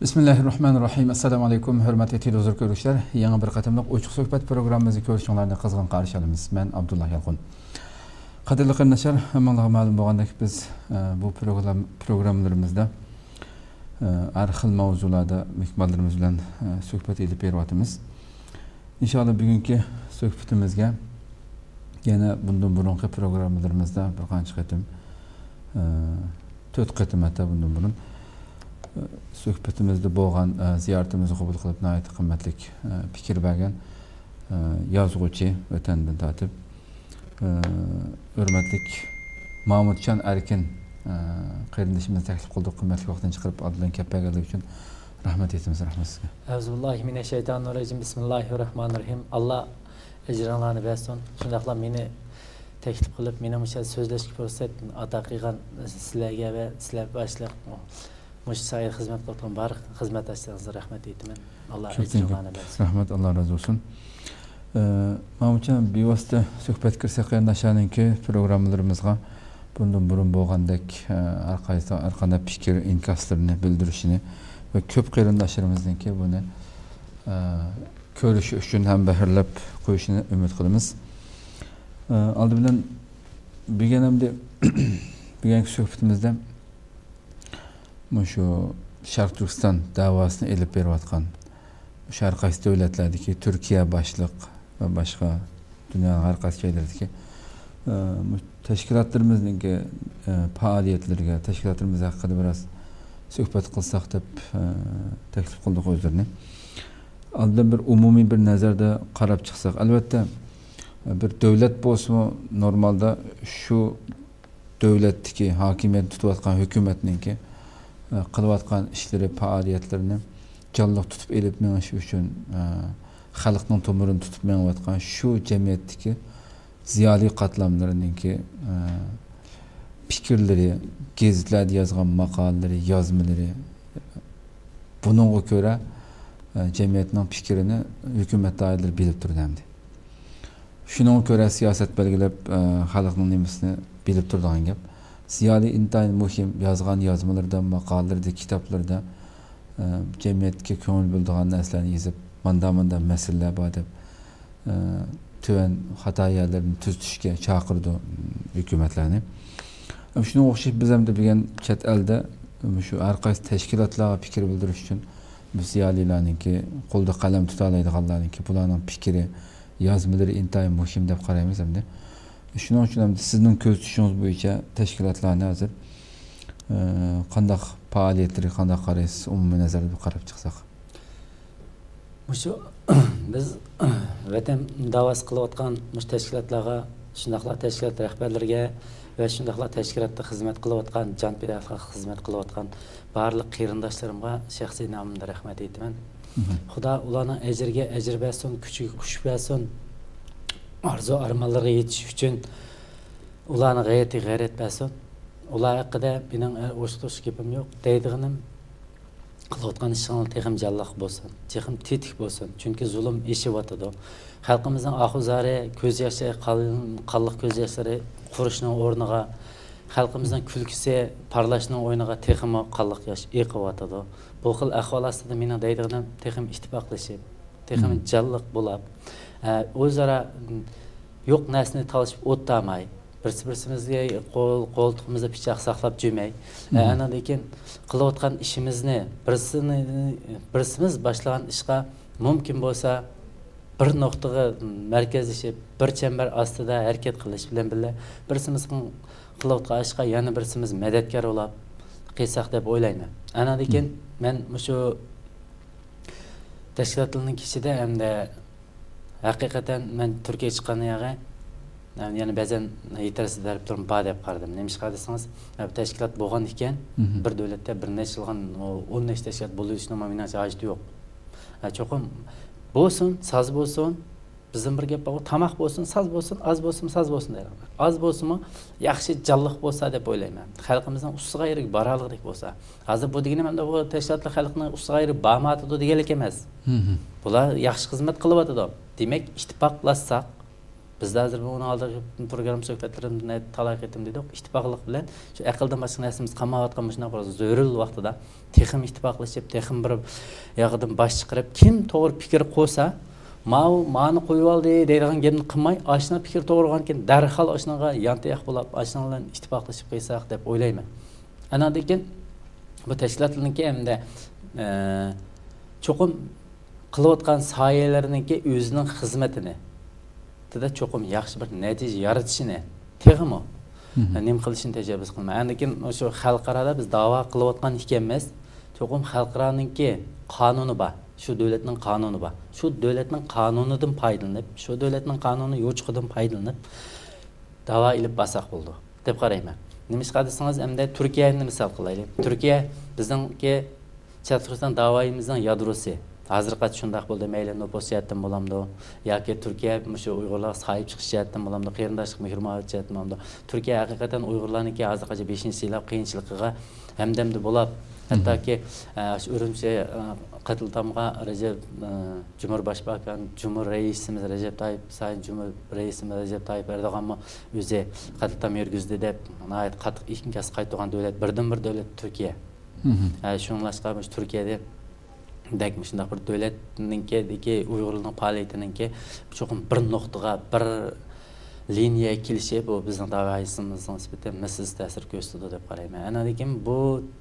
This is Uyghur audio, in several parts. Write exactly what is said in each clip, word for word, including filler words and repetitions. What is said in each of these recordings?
بىسمىللاھىررەھمانىررەھىم. ئەسسالامۇ ئەلەيكۇم، ھۆرمەتلىك تېلېۋىزور كۆرۈشلەر. يېڭى بىر قېتىملىق ئوچۇق سۆھبەت پروگراممىمىزنى كۆرۈشۈڭلارنى قىزغىن قارشى ئالىمىز. مەن ئابدۇللا يالقۇن. قەدىرلىك قېرىنداشلار، ھەممىڭلارغا مەلۇم بولغاندەك، بىز، ئە، بۇ پروگرام-، پروگراممىلىرىمىزدا، ئە، ھەر خىل ماۋزۇلاردا مېھمانلىرىمىز بىلەن، ئە، سۆھبەت ئېلىپ بېرىۋاتىمىز. ئىنشائاللا، بۈگۈنكى سۆھبىتىمىزگە يەنە بۇندىن بۇرۇنقى پروگراممىلىرىمىزدا بىر قانچە قېتىم، ئە، تۆت قېتىم ھەتتا بۇندىن بۇرۇن، ئە، سۆھبىتىمىزدە بولغان، ئە، زىيارىتىمىزنى قوبۇل قىلىپ، ناھايىتى قىممەتلىك، ئە، پىكىر بەرگەن، ئە، يازغۇچى، ۋەتەندىن تارتىپ، ئە، ھۆرمەتلىك مامۇتجان ئەركىن، ئە، قېرىندىشىمىزنى تەكلىپ قىلدۇق، قىممەتلىك ۋاقتىنى چىقىرىپ، ئالدىن كەپ بەرگەنلىكى ئۈچۈن رەھمەت ئېيتىمىز، رەھمەت سىزگە. ئەئۇزۇبىللاھىمىنەششەيتانىررەجىم. بىسمىللاھىررەھمانىررەھىم. ئاللا ئەجرىڭلارنى بەرسۇن. شۇنداقلا مېنى تەكلىپ قىلىپ، مېنىڭ مۇشۇ سۆزلەشكە پۇرسەت ئاتا قىلغان سىلەرگە ۋە سىلەر باشلىق مۇشۇ ساھەدە خىزمەت قىلىۋاتقان بارلىق خىزمەتداشلىرىڭىزغا رەھمەت ئېيتىمەن. ئاللا كۆپتىن كۆپ ئەجرىڭلارنى بەرسۇن. رەھمەت، ئاللا رازى بولسۇن. ئە، مامۇتجان، بىۋاسىتە سۆھبەتكە كىرسەك، قېرىنداشلارنىڭكى پروگراممىلىرىمىزغا بۇندىن بۇرۇن بولغاندەك، ئە، ھەر قايسى، ھەر قانداق پىكىر ئىنكاسلىرىنى بىلدۈرۈشىنى ۋە كۆپ قېرىنداشلىرىمىزنىڭكى بۇنى، ئە، كۆرۈشى ئۈچۈن ھەم بەھرىلەپ قويۇشىنى ئۈمىد قىلىمىز. ئە، ئالدى بىلەن بۈگۈن ئەمدى بۈگۈنكى سۆھبىتىمىزدە مۇشۇ شەرقىي تۈركىستان دەۋاسىنى ئېلىپ بېرىۋاتقان، مۇشۇ ھەر قايسى دۆلەتلەردىكى تۈركىيە باشلىق ۋە باشقا دۇنيانىڭ ھەر قايسى جايلىرىدىكى، ئە، مۇ-، تەشكىلاتلىرىمىزنىڭكى، ئە، پائالىيەتلىرىگە، تەشكىلاتلىرىمىز ھەققىدە بىراز سۆھبەت قىلساق دەپ، ئە، تەكلىپ قىلدۇق ئۆزلىرىنى. ئالدىن بىر ئومۇمىي بىر نەزەردە قاراپ چىقساق، ئەلۋەتتە، بىر دۆلەت بولسىمۇ، نورمالدا شۇ دۆلەتتىكى ھاكىمىيەتنى تۇتۇۋاتقان ھۆكۈمەتنىڭكى، ئە، قىلىۋاتقان ئىشلىرى، پائالىيەتلىرىنى جانلىق تۇتۇپ ئېلىپ مېڭىش ئۈچۈن، ئە، خەلقنىڭ تومۇرىنى تۇتۇپ مېڭىۋاتقان شۇ جەمئىيەتتىكى زىيالىي قاتلاملىرىنىڭكى، ئە، پىكىرلىرى، گېزىتلەردە يازغان ماقالىلىرى، يازمىلىرى، بۇنىڭغا كۆرە، ئە، جەمئىيەتنىڭ پىكرىنى ھۆكۈمەت دائىرىلىرى بىلىپ تۇرىدۇ ئەمدى. شۇنىڭغا كۆرە سىياسەت بەلگىلەپ، ئە، خەلقنىڭ نېمىسىنى بىلىپ تۇرىدىغان گەپ. زىيالىي ئىنتايىن مۇھىم، يازغان يازمىلىرىدا، ماقالىلىرىدا، كىتابلىرىدا، ئە، جەمئىيەتكە كۆڭۈل بۆلىدىغان نەرسىلەرنى يېزىپ، ماندا-ماندا مەسىلىلەر بار دەپ، ئە، تۆۋەن خاتا يەرلىرىنى تۈزىتىشكە چاقىرىدۇ، ھۆكۈمەتلەرنى. شۇنىڭغا ئوخشاش بىز ئەمدى بۈگۈن چەت ئەلدە مۇشۇ ھەر قايسى تەشكىلاتلارغا پىكىر بىلدۈرۈش ئۈچۈن بىز زىيالىيلارنىڭكى، قولدا قەلەم تۇتالايدىغانلارنىڭكى، بۇلارنىڭ پىكرى، يازمىلىرى ئىنتايىن مۇھىم دەپ قارايمىز ئەمدى. شۇنىڭ ئۈچۈن ئەمدى سىزنىڭ كۆزىتىشىڭىز بويىچە تەشكىلاتلارنى ھازىر، ئە، قانداق پائالىيەتلىرىگە قانداق قارايسىز؟ ئومۇمىي نەزەردە بىر قاراپ چىقساق. مۇشۇ بىز ۋەتەن داۋاسى قىلىۋاتقان مۇشۇ تەشكىلاتلارغا، شۇنداقلا تەشكىلات رەھبەرلىرىگە ۋە شۇنداقلا تەشكىلاتتا خىزمەت قىلىۋاتقان، جان پىدالىقلىق خىزمەت قىلىۋاتقان بارلىق قېرىنداشلىرىمغا شەخسىي نامىمدا رەھمەت ئېيتىمەن. مم. خۇدا ئۇلارنىڭ ئەجرىگە ئەجىر بەرسۇن، كۈچىگە كۈچ بەرسۇن. ئارزۇ ئارمانلىرىغا يېتىش ئۈچۈن ئۇلارنىڭ غەيرىتىگە غەيرەت بەرسۇن. ئۇلار ھەققىدە مېنىڭ ئوشۇق-توشۇق گېپىم يوق. دەيدىغىنىم، قىلىۋاتقان ئىشىڭلار تېخىمۇ جانلىق بولسۇن، تېخىمۇ تېتىك بولسۇن. چۈنكى زۇلۇم ئېشىۋاتىدۇ. خەلقىمىزنىڭ ئاھۇ زارى، كۆز ياشلىرى، قان-، قانلىق كۆز ياشلىرى قۇرۇشنىڭ ئورنىغا، خەلقىمىزنىڭ كۈلكىسى پارلاشنىڭ ئورنىغا تېخىمۇ قانلىق ياش ئېقىۋاتىدۇ. بۇ خىل ئەھۋال ئاستىدا مېنىڭ دەيدىغىنىم، تېخىمۇ ئىتتىپاقلىشىپ، تېخىمۇ مم. جانلىق بولاپ، ئە، ئۆزئارا، م، يوق نەرسىنى تالىشىپ ئوتتاماي، بىرسى بىرسىمىزگە قول، قولتۇقىمىزدا پىچاق ساقلاپ جۈمەي. ئە، مم. ئاندىن كېيىن قىلىۋاتقان ئىشىمىزنى، بىرسىنى، بىرسىمىز باشلىغان ئىشقا مۇمكىن بولسا بىر نۇقتىغا مەركەزلىشىپ، بىر چەمبەر ئاستىدا ھەرىكەت قىلىش بىلەن بىللە، بىرسىمىز قىلىۋاتقان ئىشقا يەنە بىرسىمىز مەدەتكار بولاپ قىلساق دەپ ئويلايمەن. ئاندىن كېيىن مم. مەن مۇشۇ تەشكىلاتلارنىڭ ئىچىدە ھەمدە ھەقىقەتەن مەن تۈركىيەگە چىققان يەرگە، يەنى بەزەن يېتەرسىز تەرەپلىرىم بار دەپ قارىدىم. نېمىشقا دېسىڭىز، بۇ تەشكىلات بولغان ئىكەن، مهم. بىر دۆلەتتە بىر نەچچە يىلغا ئون نەچچە تەشكىلات بولۇۋېلىشنىڭ مېنىڭچە ھاجىتى يوق. ھە، چوقۇم بولسۇن، ساز بولسۇن، بىزدىن بىر گەپ بار، تاماق بولسۇن، ساز بولسۇن، ئاز بولسىمۇ ساز بولسۇن دەيدۇ. ئاز بولسىمۇ ياخشى جانلىق بولسا دەپ ئويلايمەن. خەلقىمىزنىڭ ئۇستىغا يېرىگە بارالىغۇدەك بولسا. ھازىر بۇ دېگىنىم ئەمدى بۇ تەشكىلاتلار خەلقنىڭ ئۇستىغا يېرىگە بارمايۋاتىدۇ دېگەنلىك ئەمەس. مهم. بۇلار ياخشى خىزمەت قىلىۋاتىدۇ. دېمەك، ئىتتىپاقلاشساق، بىزدە ھازىر بۇنىڭ ئالدىدىكى پروگرامما سۆھبەتلىرىمىزدە تالاي قېتىم دېدۇق، ئىتتىپاقلىق بىلەن شۇ ئەقىلدىن باشقا نەرسىمىز قالمايۋاتقان مۇشۇنداق بىر زۆرۈر ۋاقتىدا تېخىمۇ ئىتتىپاقلىشىپ، تېخىمۇ بىر ياقىدىن باش چىقىرىپ، كىم توغرا پىكىر قويسا، ماۋۇ مانى قويۇۋالدى دەيدىغان گەپنى قىلماي، ئاشۇنىڭ پىكىر توغرىغانكىن دەرھال ئاشۇنىڭغا يانتاياق بولاپ، ئاشۇنىڭ بىلەن ئىتتىپاقلىشىپ قويساق دەپ ئويلايمەن. ئاناندىن كېيىن بۇ تەشكىلاتلارنىڭكى ئەمدى، ئە، چوقۇم قىلىۋاتقان سايەلىرىنىڭكى ئۆزىنىڭ خىزمىتىنى، تېخىدا چوقۇم ياخشى بىر نەتىجە يارىتىشىنى تېخىمۇ نېمە قىلىشنى تەشەببۇس قىلىمەن. ئاندىن كېيىن شۇ خەلقئارادا بىز داۋا قىلىۋاتقان ئىكەنمىز، چوقۇم خەلقئارانىڭكى قانۇنى بار، شۇ دۆلەتنىڭ قانۇنى بار. شۇ دۆلەتنىڭ قانۇنىدىن پايدىلىنىپ، شۇ دۆلەتنىڭ قانۇنى يوچۇقىدىن پايدىلىنىپ داۋا ئېلىپ بارساق بولىدۇ دەپ قارايمەن. نېمىشقا دېسىڭىز، ئەمدى تۈركىيەنى مىسال قىلايلى. تۈركىيە بىزنىڭكى چەت تۈركىستان داۋايىمىزنىڭ يادروسى. ھازىرغىچە شۇنداق بولدى، مەيلى نوپۇس جەھەتتىن بولامدۇ ياكى تۈركىيە مۇشۇ ئۇيغۇرلارغا ساھىب چىقىش جەھەتتىن بولامدۇ، قېرىنداشلىق مېھىر مۇھەببەت جەھەتتىن بولامدۇ، تۈركىيە ھەقىقەتەن ئۇيغۇرلارنىڭكى ھازىرغىچە بېشىنى سىلاپ، قىيىنچىلىقىغا ھەمدەمدە بولاپ، ھەتتاكى، ئە، شۇ ئۈرۈمچى، ئە، قەتلىئامغا رەجەپ، ئە، جۇمھۇر باشباكان، جۇمھۇر رەئىسىمىز رەجەپ تايىپ، سايىن جۇمھۇر رەئىسىمىز رەجەپ تايىپ ئەردوغانمۇ ئۆزى قەتلىئام يۈرگۈزدى دەپ، ناھايىتى قاتتىق ئىنكاس قايتۇرغان دۆلەت، بىردىنبىر دۆلەت تۈركىيە. ئە، شۇڭلاشقا مۇشۇ تۈركىيەدە دەك مۇشۇنداق بىر دۆلەتنىڭكىدىكى ئۇيغۇرلارنىڭ پائالىيىتىنىڭكى چوقۇم بىر نۇقتىغا، بىر لىنىيەگە كېلىشى بۇ بىزنىڭ داۋايىمىزغا نىسبەتەن مىسلىسىز تەسىر كۆرسىتىدۇ دەپ قارايمەن. ئاندىن كېيىن بۇ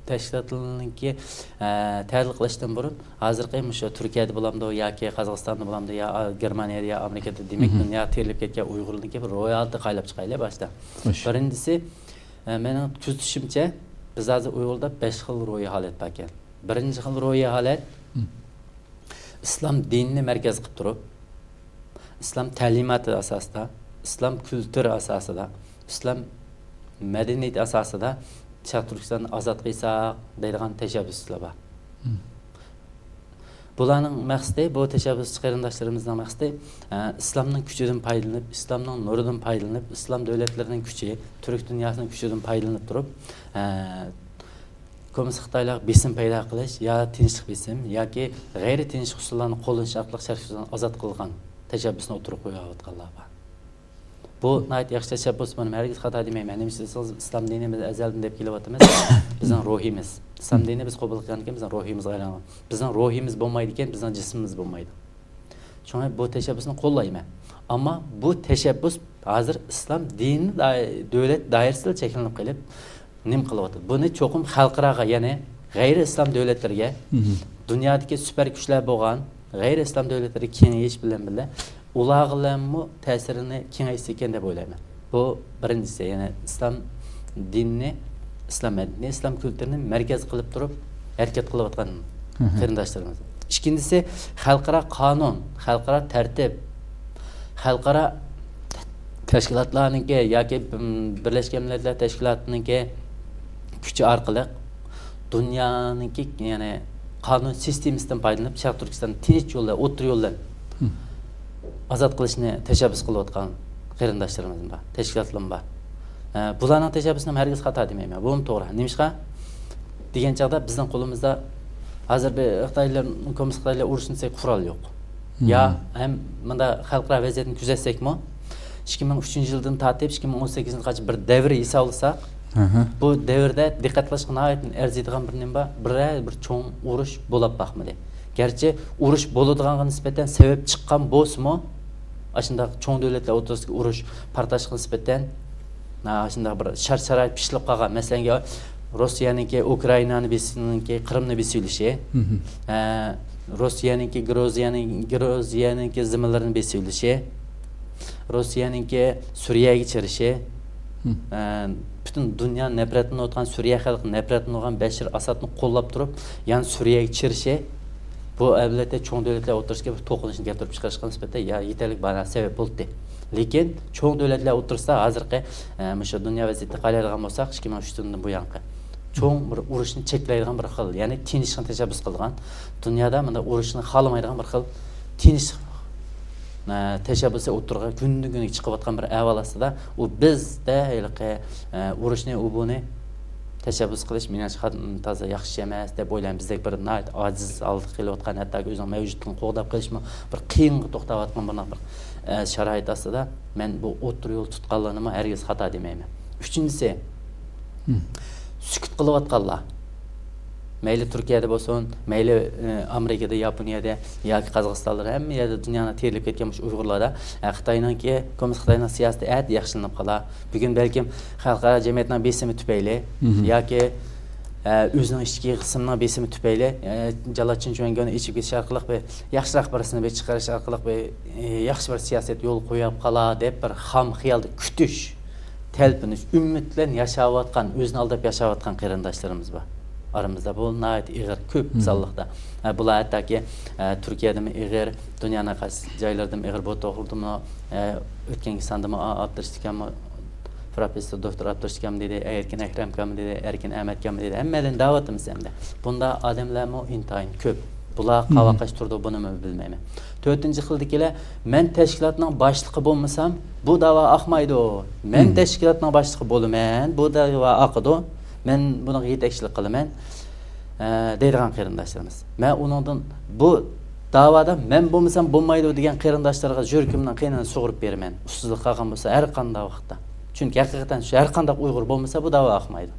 تەشكىلاتلارنىڭكى، ئە، تەتقىق قىلىشتىن بۇرۇن ھازىرقى مۇشۇ تۈركىيەدە بولامدۇ ياكى قازاقىستاندا بولامدۇ يا گېرمانىيەدە يا ئامېرىكىدا، دېمەك، دۇنياغا تېرىلىپ كەتكەن ئۇيغۇرلارنىڭكى بىر روياپىتىنى قايلاپ چىقايلى باشتا. بىرىنچىسى، ئە، مېنىڭ كۆزىتىشىمچە، بىز ھازىر ئۇيغۇردا بەش خىل روھىي ھالەت باركەن. بىرىنچى خىل روھىي ھالەت، ئىسلام دىنىنى مەركەز قىلىپ تۇرۇپ، ئىسلام تەلىماتى ئاساسىدا، ئىسلام كۈلتۈرى ئاساسىدا، ئىسلام مەدەنىيىتى ئاساسىدا شەرقىي تۈركىستاننى ئازاد قىلساق دەيدىغان تەشەببۇسلار بار. بۇلارنىڭ مەقسىتى، بۇ تەشەببۇسچى قېرىنداشلىرىمىزنىڭ مەقسىتى، ئە، ئىسلامنىڭ كۈچىدىن پايدىلىنىپ، ئىسلامنىڭ نۇرىدىن پايدىلىنىپ، ئىسلام دۆلەتلىرىنىڭ كۈچى، تۈرك دۇنياسىنىڭ كۈچىدىن پايدىلىنىپ تۇرۇپ، ئە، كوممۇنىست خىتايلارغا بېسىم پەيدا قىلىش، يا تىنچلىق بېسىم ياكى غەيرىي تىنچلىق ئۇسۇللارنى قوللىنىش ئارقىلىق شەرقىي تۈركىستاننى ئازاد قىلغان تەشەببۇسنى ئوتتۇرىغا قويۇۋاتقانلار بار. بۇ ناھايىتى ياخشى تەشەببۇس، بۇنى مەن ھەرگىز خاتا دېمەيمەن. نېمە ئۈچۈن دېسىڭىز، ئىسلام دىنى بىز ئەزەلدىن دەپ كېلىۋاتىمىز. بىزنىڭ روھىمىز. ئىسلام دىنى بىز قوبۇل قىلغاندىكىن بىزنىڭ روھىمىزغا ئايلانغان. بىزنىڭ روھىمىز بولمايدىكەن، بىزنىڭ جىسمىمىز بولمايدۇ. شۇڭا بۇ تەشەببۇسنى قوللايمەن. ئەمما بۇ تەشەببۇس ھازىر ئىسلام دىنى دائىر-، دۆلەت دائىرىسىدا چەكلىنىپ قېلىپ، نېمە قىلىۋاتىدۇ؟ بۇنى چوقۇم خەلقئاراغا، يەنى غەيرىي ئىسلام دۆلەتلىرىگە، دۇنيادىكى سۈپەر كۈچلەر بولغان غەيرىي ئىسلام دۆلەتلىرىگە كېڭىيىش بىلەن بىللە، ئۇلارغىلەممۇ تەسىرىنى كېڭەيتسە ئىكەن دەپ ئويلايمەن. بۇ بىرىنچىسى، يەنى ئىسلام دىنىنى، ئىسلام مەدەنىيىتىنى، ئىسلام كۈلتۈرىنى مەركەز قىلىپ تۇرۇپ ھەرىكەت قىلىۋاتقان قېرىنداشلىرىمىز. ئىككىنچىسى، خەلقئارا قانۇن، خەلقئارا تەرتىپ، خەلقئارا تەشكىلاتلارنىڭكى ياكى، م، بىرلەشكەن مىللەتلەر تەشكىلاتىنىڭكى كۈچى ئارقىلىق دۇنيانىڭكى، يەنى قانۇن سىستېمىسىدىن پايدىلىنىپ، شەرقىي تۈركىستاننى تىنچ يول بىلەن، ئوتتۇرا يول بىلەن ئازاد قىلىشنى تەشەببۇس قىلىۋاتقان قېرىنداشلىرىمىز بار، تەشكىلاتلىرىمۇ بار. ئە، بۇلارنىڭ تەشەببۇسىنى ھەرگىز خاتا دېمەيمەن. بۇمۇ توغرا. نېمىشقا دېگەن چاغدا بىزنىڭ قولىمىزدا ھازىر بىر خىتايلار، كوممۇنىست خىتايلار ئۇرۇشنى دېسەك قورال يوق. يا ھەم مۇنداق خەلقئارا ۋەزىيەتنى كۆزەتسەكمۇ، ئىككى مىڭ ئۈچىنچى يىلدىن تارتىپ ئىككى مىڭ ئون سەككىزىنچى يىلغىچە بىر دەۋر ھېسابلىساق، بۇ دەۋردە دىققەت قىلىشقا ناھايىتى ئەرزىيدىغان بىر نېمە بار، بىرەر بىر چوڭ ئۇرۇش بولاپ باقمىدى. گەرچە ئۇرۇش بولىدىغانغا نىسبەتەن سەۋەب چىققان بولسىمۇ، ئاشۇنداق چوڭ دۆلەتلەر ئوتتۇرىسىدىكى ئۇرۇش پارتلاشقا نىسبەتەن، ھە، شۇنداق بىر شارت-شارائىت پىشىپ قالغان. مەسىلەن، روسىيەنىڭكى ئۇكرائىنانى بېسىشىنىڭكى، قىرىمنى بېسىۋېلىشى، ھە، روسىيەنىڭكى گروزىيەنىڭ، گروزىيەنىڭكى زېمىنلىرىنى بېسىۋېلىشى، روسىيەنىڭكى سۈرىيەگە چىرىشى، ھە، پۈتۈن دۇنيا نەپرەتلىنىۋاتقان، سۈرىيە خەلقى نەپرەتلىنىۋاتقان بەشىر ئەسەدنى قوللاپ تۇرۇپ، يەنە سۈرىيەگە چىرىشى، بۇ، ئەلۋەتتە، چوڭ دۆلەتلەر ئوتتۇرىسىدىكى بىر توقۇنۇشنى كەلتۈرۈپ چىقىرىشقا نىسبەتەن يا يېتەرلىك مانا سەۋەب بولدى. لېكىن چوڭ دۆلەتلەر ئوتتۇرىسىدا ھازىرقى، ئە، مۇشۇ دۇنيا ۋەزىيىتىنى قارايدىغان بولساق، ئىككى مىڭ ئۈچ يىلدىن بۇيانقى چوڭ بىر ئۇرۇشنى چەكلەيدىغان بىر خىل، يەنى تىنچلىقنى تەشەببۇس قىلىدىغان، دۇنيادا مۇنداق ئۇرۇشنى خالىمايدىغان بىر خىل تىنچلىق، ئە، تەشەببۇسى ئوتتۇرىغا كۈندىن كۈنگە چىقىۋاتقان بىر ئەھۋال ئاستىدا، ئۇ بىزدە ھېلىقى، ئە، ئۇرۇشنى، ئۇ بۇنى تەشەببۇس قىلىش، مېنىڭچە، تازا ياخشى ئەمەس دەپ ئويلايمەن. بىزدەك بىر ناھايىتى ئاجىز ھالدا قېلىۋاتقان، ھەتتاكى ئۆزىنىڭ مەۋجۇتلۇقىنى قوغداپ قېلىشمۇ بىر قىيىنغا توختاۋاتقان بۇنداق بىر، ئە، شارائىت ئاستىدا مەن بۇ ئوتتۇرا يول تۇتقانلارنىمۇ ھەرگىز خاتا دېمەيمەن. ئۈچىنچىسى، سۈكۈت قىلىۋاتقانلار، مەيلى تۈركىيەدە بولسۇن، مەيلى، ئە، ئامېرىكىدا، ياپونىيەدە ياكى قازاقىستانلار، ھەممە يەردە دۇنيانىڭ تېرىلىپ كەتكەن مۇشۇ ئۇيغۇرلاردا، ئە، خىتاينىڭكى، كوممۇنىست خىتاينىڭ سىياسىتى ئەتە ياخشىلىنىپ قالا. بۈگۈن بەلكىم خەلقئارا جەمئىيەتنىڭ بېسىمى تۈپەيلى ياكى، ئە، ئۆزىنىڭ ئىچكى قىسمىنىڭ بېسىمى تۈپەيلى، ئە، جالا چىنچۈەنگۆنى ئېچىپ كېتىش ئارقىلىق بىر ياخشىراق بىرسىنى بىر چىقىرىش ئارقىلىق بىر، ئە، ياخشى بىر سىياسەت يولغا قويۇپ قالا دەپ بىر خام خىيالدا كۈتۈش، تەلپۈنۈش، ئۈمىد بىلەن ياشاۋاتقان، ئۆزىنى ئالداپ ياشاۋاتقان قېرىنداشلىرىمىز بار ئارىمىزدا. بۇ ناھايىتى ئېغىر، كۆپ سانلىقتا. ئە، بۇلار ھەتتاكى، ئە، تۈركىيەدىمۇ ئېغىر، دۇنيانىڭ قايسى جايلىرىدىمۇ ئېغىر. بۇ توغرىدىمۇ، ئە، ئۆتكەنكى ساندىمۇ ئا-، ئابدۇرېشىتكەممۇ، پروفېسسور دوكتور ئابدۇرېشىتكەممۇ دېدى، ئەركىن ئەكرەمكەممۇ دېدى، ئەركىن ئەمەتكەممۇ دېدى، ھەممەيلەن دەۋاتىمىز ئەمدى. بۇنداق ئادەملەرمۇ ئىنتايىن كۆپ. بۇلار قاۋاقاش تۇرىدۇ، بۇنىمۇ بىلمەيمەن. تۆتىنچى خىلدىكىلەر، مەن تەشكىلاتنىڭ باشلىقى بولمىسام، بۇ داۋا ئاقمايدۇ. مەن تەشكىلاتنىڭ باشلىقى بولىمەن، بۇ داۋا ئاقىدۇ. مەن بۇنىڭغا يېتەكچىلىك قىلىمەن، ئە، دەيدىغان قېرىنداشلىرىمىز. مەن ئۇنىڭدىن بۇ داۋادا مەن بولمىسام بولمايدۇ دېگەن قېرىنداشلارغا يۈرىكىمنىڭ قېنىنى سۇغۇرۇپ بېرىمەن. ئۇستىلىق قالغان بولسا ھەر قانداق ۋاقىتتا. چۈنكى ھەقىقەتەن شۇ ھەر قانداق ئۇيغۇر بولمىسا بۇ داۋا ئاقمايدۇ.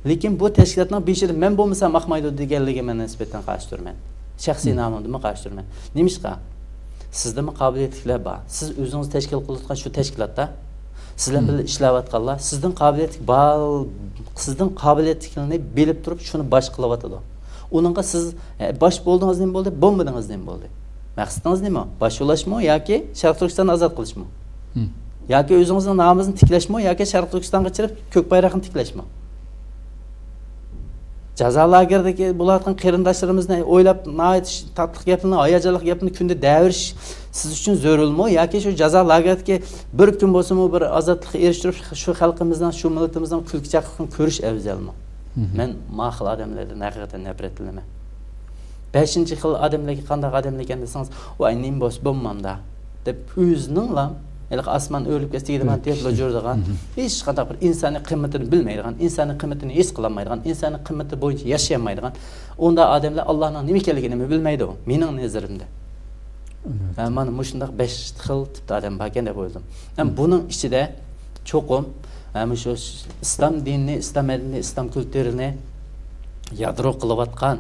لېكىن بۇ تەشكىلاتنىڭ بېشىدا مەن بولمىسام ئاقمايدۇ دېگەنلىكىگە مەن نىسبەتەن قارشى تۇرىمەن. شەخسىي نامىمدىنمۇ قارشى تۇرىمەن. نېمىشقا؟ سىزدىمۇ قابىلىيەتلىكلەر بار. سىز ئۆزىڭىز تەشكىل قىلىۋاتقان شۇ تەشكىلاتتا سىز بىلەن بىللە ئىشلەۋاتقانلار سىزدىن قابىلىيەتلىك بار، سىزدىن قابىلىيەتلىكلىرىنى بىلىپ تۇرۇپ شۇنى باش قىلىۋاتىدۇ. ئۇنىڭغا سىز، ئە، باش بولدىڭىز نېمە بولدى، بولمىدىڭىز نېمە بولدى؟ مەقسىتىڭىز نېمە؟ باش ئۇلاشمۇ ياكى شەرقىي تۈركىستاننى ئازاد قىلىشمۇ؟ ياكى ئۆزىڭىزنىڭ نامىڭىزنى تىكلەشمۇ ياكى شەرقىي تۈركىستانغا چىرىپ كۆك بايراقنى تىكلەشمۇ؟ جازا لاگېرىدىكى بولۇۋاتقان قېرىنداشلىرىمىزنى ئويلاپ، ناھايىتى تاتلىق گەپنى، ھاياجانلىق گەپنى كۈندە دەۋېرىش سىز ئۈچۈن زۆرۈرمۇ ياكى شۇ جازا لاگېرىدىكى بىر كۈن بولسىمۇ بىر ئازادلىققا ئېرىشتۈرۈپ، شۇ خەلقىمىزنىڭ، شۇ مىللىتىمىزنىڭ كۈلكە چاقىرىقىنى كۆرۈش ئەۋزەلمۇ؟ مەن ما خىل ئادەملەردىن ھەقىقەتەن نەپرەتلىنىمەن. بەشىنچى خىل ئادەملەرگە قانداق ئادەملەر ئىكەن دېسىڭىز، ۋاي نېمە بولسا بولمامدا دەپ ئۆزىنىڭلا ھېلىقى ئاسمان ئۆرۈلۈپ كەتسە تېگىدىغان تېرىلىپ جۈرىدىغان، ھېچقانداق بىر ئىنسانىي قىممىتىنى بىلمەيدىغان، ئىنسانىي قىممىتىنى ھېس قىلالمايدىغان، ئىنسانىي قىممىتى بويىچە ياشىيالمايدىغان ئۇنداق ئادەملەر ئاللانىڭ نېمە ئىكەنلىكىنىمۇ بىلمەيدۇ مېنىڭ نەزىرىمدە. ھە، مانا مۇشۇنداق بەش خىل تىپتا ئادەم باركەن دەپ ئويلىدىم. ھەم بۇنىڭ ئىچىدە چوقۇم، ھە، مۇشۇ ئىسلام دىنىنى، ئىسلام مەدەنىيىتىنى، ئىسلام كۈلتۈرىنى يادرو قىلىۋاتقان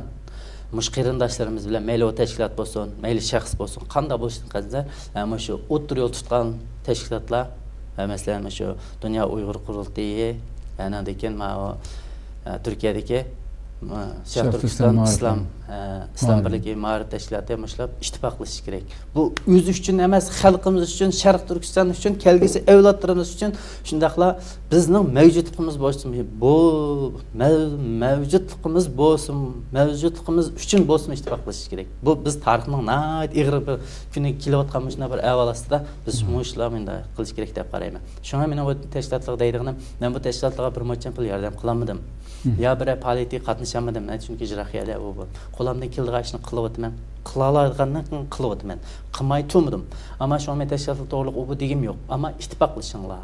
مۇشۇ قېرىنداشلىرىمىز بىلەن، مەيلى ئۇ تەشكىلات بولسۇن، مەيلى شەخس بولسۇن، قانداق بولۇشىدىن قەتئىينەزەر، ھە، مۇشۇ ئوتتۇرا يول تۇتقان تەشكىلاتلار، ھە، مەسىلەن، مۇشۇ دۇنيا ئۇيغۇر قۇرۇلتىيى، ئانىڭدىن كېيىن ماۋۇ، ھە، تۈركىيەدىكى، ھە، شەرقىي تۈركىستان ئىسلام، ھە، ئىسلام بىرلىكى مائارىپ تەشكىلاتى مۇشۇلار ئىتتىپاقلىشىشى كېرەك. بۇ ئۆزى ئۈچۈن ئەمەس، خەلقىمىز ئۈچۈن، شەرقىي تۈركىستان ئۈچۈن، كەلگۈسى ئەۋلادلىرىمىز ئۈچۈن، شۇنداقلا بىزنىڭ مەۋجۇتلۇقىمىز بولسۇن، بۇ مەۋ-، مەۋجۇتلۇقىمىز بولسۇن، مەۋجۇتلۇقىمىز ئۈچۈن بولسۇن ئىتتىپاقلىشىش كېرەك. بۇ بىز تارىخنىڭ ناھايىتى ئېغىر بىر كۈنىگە كېلىۋاتقان مۇشۇنداق بىر ئەھۋال ئاستىدا بىز مۇشۇلار مۇنداق قىلىش كېرەك دەپ قارايمەن. شۇڭا مېنىڭ بۇ تەشكىلاتلارغا دەيدىغىنىم، مەن بۇ تەشكىلاتلارغا بىر مۇنچە پۇل ياردەم قىلالمىدىم. يا بىرەر پائالىيەتكە قاتنىشالمىدىم. مەن چۈنكى يىراق يەردە ئۇ بۇ. قولۇمدىن كېلىدىغان ئىشنى قىلىۋاتىمەن. قىلالايدىغاننى قىلىۋاتىمەن. قىلماي تۇرمىدىم. ئەمما شۇڭا مەن تەشكىلاتلار توغرىلىق ئۇ بۇ دېگىنىم يوق. ئەمما ئىتتىپاقلىشىڭلار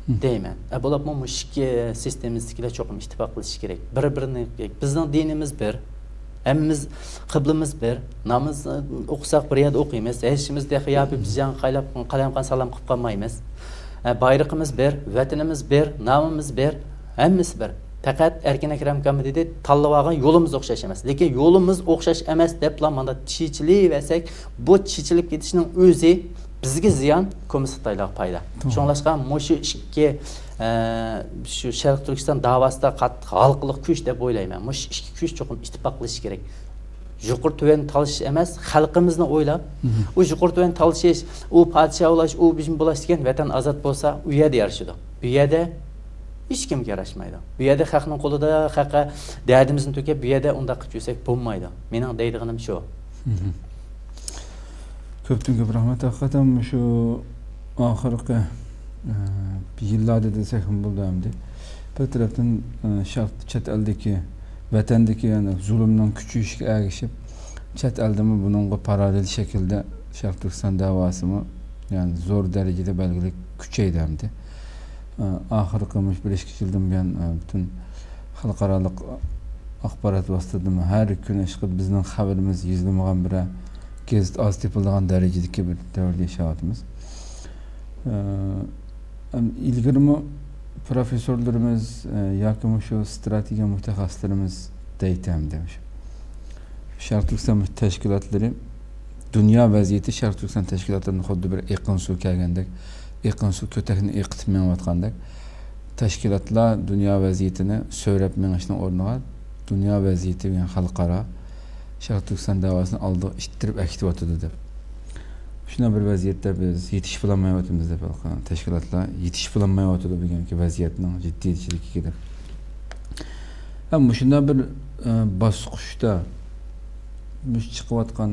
دەيمەن. ئە، بولۇپمۇ مۇشۇ ئىككى سىستېمىسىدىكىلەر چوقۇم ئىتتىپاقلىشىشى كېرەك. بىر-بىرىنى، بىزنىڭ دىنىمىز بىر. ھەممىمىز قىبلىمىز بىر. ناماز ئوقۇساق بىر يەردە ئوقۇيمىز. ھېچ ئىككىمىز تېخى يا بىر بىر جايغا قايلاپ، قالايمىقان سالام قىلىپ قالمايمىز. ئە، بايرىقىمىز بىر، ۋەتىنىمىز بىر، نامىمىز بىر، ھەممىسى بىر. پەقەت ئەركىن ئەكرەم ئاكام دېدى، تاللىۋالغان يولىمىز ئوخشاش ئەمەس. لېكىن يولىمىز ئوخشاش ئەمەس دەپلا مانا چېچىلىۋەرسەك، بۇ چېچىلىپ كېتىشنىڭ ئۆزى بىزگە زىيان، كوممۇنىست خىتايلارغا پايدا. شۇڭلاشقا مۇشۇ ئىككى، ئە، شۇ شەرقىي تۈركىستان داۋاسىدا قاتتىق ھالقىلىق كۈچ دەپ ئويلايمەن. مۇشۇ ئىككى كۈچ چوقۇم ئىتتىپاقلىشىشى كېرەك. يۇقىرى تۆۋەن تالىشىش ئەمەس، خەلقىمىزنى ئويلاپ، ئۇ يۇقىرى تۆۋەن تالىشىش، ئۇ پادىشاھ بولاش، ئۇ بىزنى بولاش دېگەن ۋەتەن ئازاد بولسا، ئۇ يەردە يارىشىدۇ. بۇ يەردە ھېچكىمگە ياراشمايدۇ. بۇ يەردە خەقنىڭ قولىدا خەققە دەردىمىزنى تۆكۈپ، بۇ يەردە ئۇنداق قىلىپ يۈرسەك بولمايدۇ. مېنىڭ دەيدىغىنىم شۇ. كۆپتىن كۆپ رەھمەت. ھەقىقەتەن مۇشۇ ئاخىرقى، ئە، يىللاردا دېسەكمۇ بولىدۇ ئەمدى. بىر تەرەپتىن، ئە، شەرق، چەت ئەلدىكى، ۋەتەندىكى، يەنى زۇلۇمنىڭ كۈچىيىشىگە ئەگىشىپ، چەت ئەلدىمۇ بۇنىڭغا پاراللېل شەكىلدە شەرقىي تۈركىستان دەۋاسىمۇ، يەنى زور دەرىجىدە بەلگىلىك كۈچەيدى ئەمدى. ئاخىرقى مۇشۇ بىر ئىككى يىلدىن بۇيان، ئە، پۈتۈن خەلقئارالىق ئاخبارات ۋاسىتىلىرىدىمۇ ھەر كۈن ئىشقىلىپ بىزنىڭ خەۋىرىمىز يۈزلىمىغان بىرەر گېزىت ئاز تېپىلىدىغان دەرىجىدىكى بىر دەۋردە ياشاۋاتىمىز. ئە، ئەم، ئىلگىرىمۇ پروفېسسورلىرىمىز، ئە، ياكى مۇشۇ ستراتېگىيە مۇتەخەسسىسلىرىمىز دەيتتى ئەمدى مۇشۇ شەرقىي تۈركىستان تەشكىلاتلىرى، دۇنيا ۋەزىيىتى شەرقىي تۈركىستان تەشكىلاتلىرىنى خۇددى بىر ئېقىن سۇ كەلگەندەك، ئېقىن سۇ كۆتەكنى ئېقىتىپ مېڭىۋاتقاندەك، تەشكىلاتلار دۇنيا ۋەزىيىتىنى سۆرەپ مېڭىشنىڭ ئورنىغا، دۇنيا ۋەزىيىتى دېگەن خەلقئارا شەرقىي تۈركىستان دەۋاسىنى ئالدىغا ئىتتىرىپ ئەكېتىۋاتىدۇ دەپ. شۇنداق بىر ۋەزىيەتتە بىز يېتىشىپ بولالمايۋاتىمىز دەپ، تەشكىلاتلار يېتىشىپ بولالمايۋاتىدۇ بۈگۈنكى ۋەزىيەتنىڭ جىددىيچىلىكىگە دەپ. ھەم مۇشۇنداق بىر، ئە، باسقۇچتا مۇشۇ چىقىۋاتقان،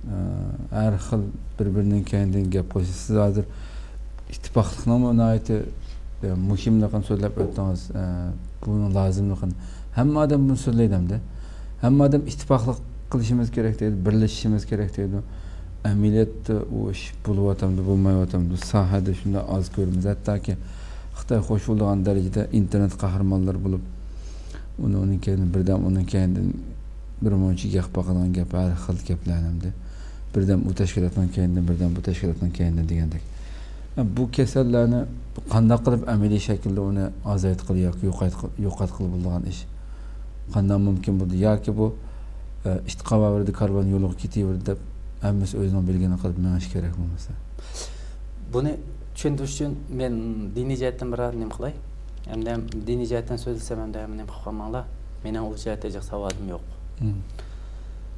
ئە، ھەر خىل بىر-بىرىنىڭ كەينىدىن گەپ قىلىش. سىز ھازىر ئىتتىپاقلىقنىڭمۇ ناھايىتى، ئە، مۇھىملىقىنى سۆزلەپ ئۆتتىڭىز، ئە، بۇنىڭ لازىملىقىنى. ھەممە ئادەم بۇنى سۆزلەيدۇ ئەمدى. ھەممە ئادەم ئىتتىپاقلىق قىلىشىمىز كېرەك دەيدۇ، بىرلىشىشىمىز كېرەك دەيدۇ. ئەمەلىيەتتە ئۇ ئىش بولۇۋاتامدۇ، بولمايۋاتامدۇ، ساھەدە شۇنداق ئاز كۆرىمىز. ھەتتاكى خىتاي خوش بولىدىغان دەرىجىدە ئىنتېرنېت قەھرىمانلىرى بولۇپ، ئۇنى، ئۇنىڭ كەينىدىن بىردەم، ئۇنىڭ كەينىدىن بىر مۇنچە گەپ باقىدىغان گەپ، ھەر خىل گەپلەر ئەمدى. بىردەم ئۇ تەشكىلاتنىڭ كەينىدىن، بىردەم بۇ تەشكىلاتنىڭ كەينىدىن دېگەندەك. بۇ كېسەللەرنى قانداق قىلىپ ئەمەلىي شەكىلدە ئۇنى ئازايتقىلى ياكى يوقايتقا-، يوقاتقىلى بولىدىغان ئىش؟ قانداق مۇمكىن بولدى؟ ياكى بۇ، ئە، ئىت قاۋاۋېرىدى، كارۋان يولىغا كېتىۋېرىدۇ دەپ ھەممىسى ئۆزىنىڭ بىلگىنىنى قىلىپ مېڭىش كېرەك بولمىسا؟ بۇنى چۈشەندۈرۈش ئۈچۈن مەن دىنىي جەھەتتىن بىر نېمە قىلاي. ئەمدى دىنىي جەھەتتىن سۆزلىسەم، ئەمدى ھەممە نېمە قىلىپ قالماڭلار. مېنىڭ ئۇ جەھەتتە جىق ساۋادىم يوق. مم.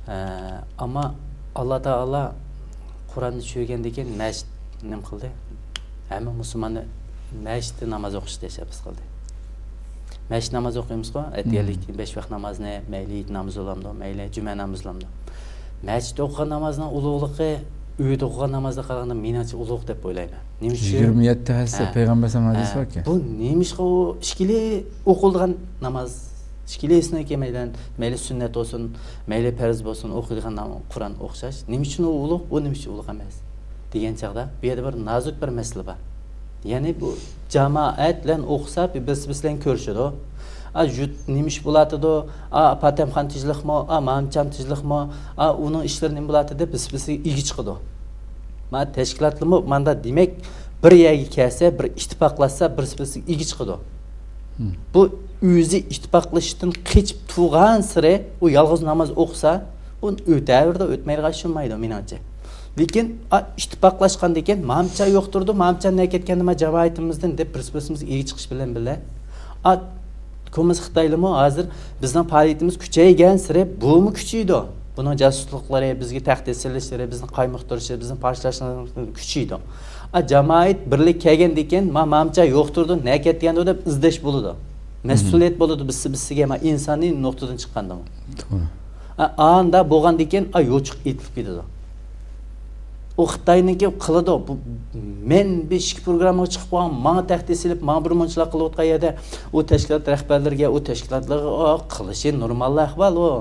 ئە، ئەمما ئاللا تائالا قۇرئاننى چۈشۈرگەندىن كېيىن مەسچىت نېمە قىلدى؟ ھەممە مۇسۇلماننى مەسچىتتە ناماز ئوقۇشقا تەشەببۇس قىلدى. مەسچىت ناماز ئوقۇيمىزغۇ، ئەتىگەنلىك بەش ۋاق نامازنى، مەيلى ئېيت نامىزى بولامدۇ، مەيلى جۈمە نامىزى بولامدۇ. مەسچىتتە ئوقۇغان نامازنىڭ ئۇلۇغلۇقى ئۆيدە ئوقۇغان نامازغا قارىغاندا مېنىڭچە ئۇلۇغ دەپ ئويلايمەن. نېمە ئۈچۈن؟ يىگىرمە يەتتە ھەسسە ھە. پەيغەمبەر سەللەللاھۇ ئەلەيھى ھە. ۋەسەللەم ھەدىسى باركەن. بۇ نېمىشقا ئۇ ئىككىلى ئوقۇلىدىغان ناماز، ئىككىلىسىنىڭكى مەيلى، مەيلى سۈننەت بولسۇن، مەيلى پەرز بولسۇن، ئوقۇيدىغان نام-، قۇرئان ئوخشاش. نېمە ئۈچۈن ئۇ ئۇلۇغ، ئۇ نېمە ئۈچۈن ئۇلۇغ ئەمەس؟ دېگەن چاغدا، بۇ يەردە بىر نازۇك بىر مەسىلە بار. يەنى بۇ جامائەت بىلەن ئوقۇسا، بىرسى بىرسى بىلەن كۆرۈشىدۇ. ئا، يۇت نېمە ئىش بولاتىدۇ؟ ئا، پاتەمخان تىجلىقمۇ؟ ئا، مامچام تىجلىقمۇ؟ ئا، ئۇنىڭ ئىشلىرى نېمە بولاتىدۇ دەپ بىرسى بىرسىگە ئىگە چىقىدۇ. مانا تەشكىلاتلىرىمۇ ماندا دېمەك، بىر يەرگە كەلسە، بىر ئىتتىپاقلاشسا، بىرسى بىرسىگە ئىگە چىقىدۇ. مم. بۇ ئۆزى ئىتتىپاقلىشىشتىن قېچىپ تۇرغانسېرى، ئۇ يالغۇز ناماز ئوقۇسا، ئۇ ئۆتەۋېرىدۇ، ئۆتمەيدىغان ئىش بولمايدۇ، مېنىڭچە. لېكىن، ئا، ئىتتىپاقلاشقاندىن كېيىن، مامچا يوق تۇرىدۇ، مامچا نە كەتكەندە، ما جامائىتىمىزدىن دەپ، بىرسى بىرسىمىزگە ئىگە چىقىش بىلەن بىللە، ئا، كوممۇنىست خىتايلىمۇ ھازىر بىزنىڭ پائالىيىتىمىز كۈچەيگەنسېرى، بۇمۇ كۈچىيىدۇ. بۇنىڭ جاسۇسلۇقلىرى، بىزگە تەھدىت سېلىشلىرى، بىزنى قايمۇقتۇرۇشى، بىزنى پارچىلاشلىرى كۈچىيىدۇ. ئا، جامائەت بىرلىككە كەلگەندىن كېيىن، ما، مامچا يوق تۇرىدۇ، نە كەتكەندۇ دەپ ئىزدەش بولىدۇ. مەسئۇلىيەت بولىدۇ بىرسى بىرسىگە، ما، ئىنسانىي نۇقتىدىن چىققاندىمۇ. توغرا. ئا، ئاندا بولغاندىن كېيىن، ئا، يوچۇق ئېيتىلىپ كېتىدۇ. ئۇ خىتاينىڭكى قىلىدۇ. بۇ، مەن بېشىكى پروگراممىغا چىقىپ قالغان، ماڭا تەھدىت سېلىپ، ماڭا بىر مۇنچىلار قىلىۋاتقان يەردە، ئۇ تەشكىلات رەھبەرلىرىگە، ئۇ تەشكىلاتلارغا، ئۇ قىلىشى نورمال ئەھۋال ئۇ.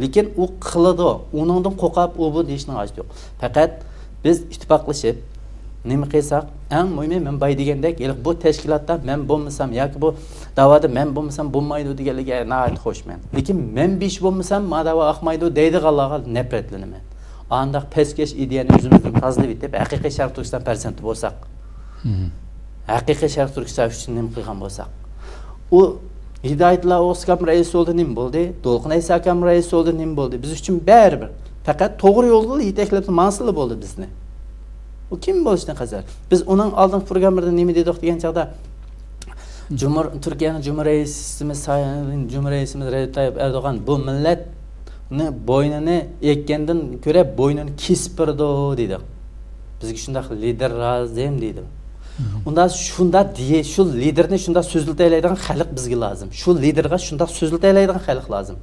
لېكىن ئۇ قىلىدۇ. ئۇنىڭدىن قورقۇپ، ئۇ بۇ دېيىشنىڭ ھاجىتى يوق. پەقەت بىز ئىتتىپاقلىشىپ، نېمە قىلساق، ئەڭ مۇھىمى، مەن باي دېگەندەك، ھېلىقى بۇ تەشكىلاتتا مەن بولمىسام ياكى بۇ داۋادا مەن بولمىسام بولمايدۇ دېگەنلىكىگە ناھايىتى خۇشمەن. لېكىن مەن بىش بولمىسام، ما داۋا ئاقمايدۇ دەيدىغانلارغا نەپرەتلىنىمەن. ئانداق پەسكەش ئىدىيەنى ئۆزىمىزدىن تازىلىۋېتىپ، ھەقىقىي شەرقىي تۈركىستان پەرزەنتى بولساق، مم. ھەقىقىي شەرقىي تۈركىستان ئۈچۈن نېمە قىلغان بولساق، ئۇ ھىدايەتۇللا ئوغۇز ئاكام رەئىس بولدى، نېمە بولدى؟ دولقۇن ئەيسا ئاكام رەئىس بولدى، نېمە بولدى؟ بىز ئۈچۈن بەرىبىر. پەقەت توغرا يولدا يېتەكلەپ ماڭسىلا بولدى بىزنى. ئۇ كىم بولۇشتىن قەتئىينەزەر. بىز ئۇنىڭ ئالدىنقى پروگراممىدا نېمە دېدۇق دېگەن چاغدا، جۇمھۇر-، تۈركىيەنىڭ جۇمھۇر رەئىسىمىز سايىن، جۇمھۇر رەئىسىمىز رەجەپ تايىپ ئەردوغان بۇ مىللەتنى بوينىنى ئېككەندىن كۆرە بوينىنى كېسىپ بېرىدۇ دېدى. بىزگە شۇنداق لىدېر لازىم دېدى. مم. ئۇندا شۇنداق دېيە-، شۇ لىدېرنى شۇنداق سۆزلىتەلەيدىغان خەلق بىزگە لازىم. شۇ لىدېرغا شۇنداق سۆزلىتەلەيدىغان خەلق لازىم.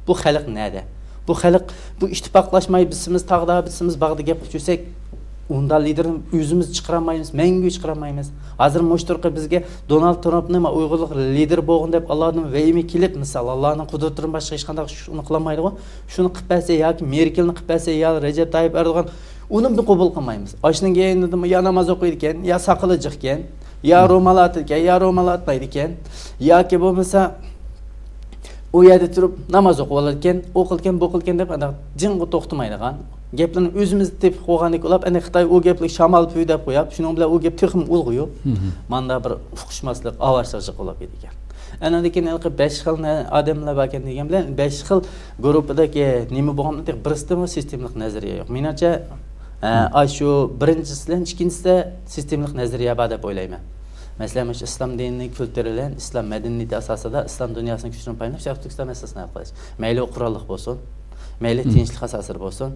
بۇ خەلق نەدە؟ بۇ خەلق، بۇ ئىتتىپاقلاشماي، بىز سىمىز تاغدا، بىز سىمىز باغدا گەپ قىلىپ يۈرسەك، ئۇنداق لىدېرنى ئۆزىمىز چىقىرالمايمىز، مەڭگۈ چىقىرالمايمىز. ھازىر مۇشۇ تۇرقى بىزگە دونالد ترامپنى ما ئۇيغۇرلۇق لىدېر بولغىن دەپ ئاللادىن ۋەھىمە كېلىپ، مىسال، ئاللانىڭ قۇدرىتىدىن باشقا ھېچقانداق شۇنى قىلالمايدىغۇ. شۇنى قىلىپ بەرسە ياكى مېركېلنى قىلىپ بەرسە يا رەجەپ تايىپ ئەردوغان، ئۇنى بىز قوبۇل قىلمايمىز. ئاشۇنىڭ كەينىدىمۇ يا ناماز ئوقۇيدىكەن، يا ساقىلى جىقكەن. يا رومال ئاتىدىكەن، يا رومال ئاتمايدىكەن، ياكى بولمىسا ئۇ يەردە تۇرۇپ ناماز ئوقۇۋالىدىكەن، ئۇ قىلىدىكەن، بۇ قىلىدىكەن دەپ ئانداق جىڭغا توختىمايدىغان، گەپلىرىنى ئۆزىمىز تېپىپ قويغاندەك ئۇلاپ، ئەنە خىتاي ئۇ گەپلىك شامال پۈۋ دەپ قويۇپ، شۇنىڭ بىلەن ئۇ گەپ تېخىمۇ ئۇلغىيىپ، ماندا بىر ئۇقۇشماسلىق، ئاۋارىچىلىك بولۇپ كېتىدىكەن. ئاندىن كېيىن ھېلىقى بەش خىل نە-، ئادەملەر باركەن دېگەن بىلەن، بەش خىل گۇرۇپپىدىكى نېمە بولغانمۇ، تېخى بىرسىدىمۇ سىستېمىلىق نەزەرىيە يوق. مېنىڭچە، ئە، ئاشۇ بىرىنچىسى بىلەن ئىككىنچىسىدە سىستېمىلىق نەزەرىيە بار دەپ ئويلايمەن. مەسىلەن، مۇشۇ ئىسلام دىنىنىڭ كۈلتۈرى بىلەن ئىسلام مەدەنىيىتى ئاساسىدا ئىسلام دۇنياسىنىڭ كۈچىدىن پايدىلىنىپ، شەرقىي تۈركىستان مەسىلىسىنى ھەل قىلىش. مەيلى ئۇ قوراللىق بولسۇن، مەيلى تىنچلىق ئاساسىدا بولسۇن،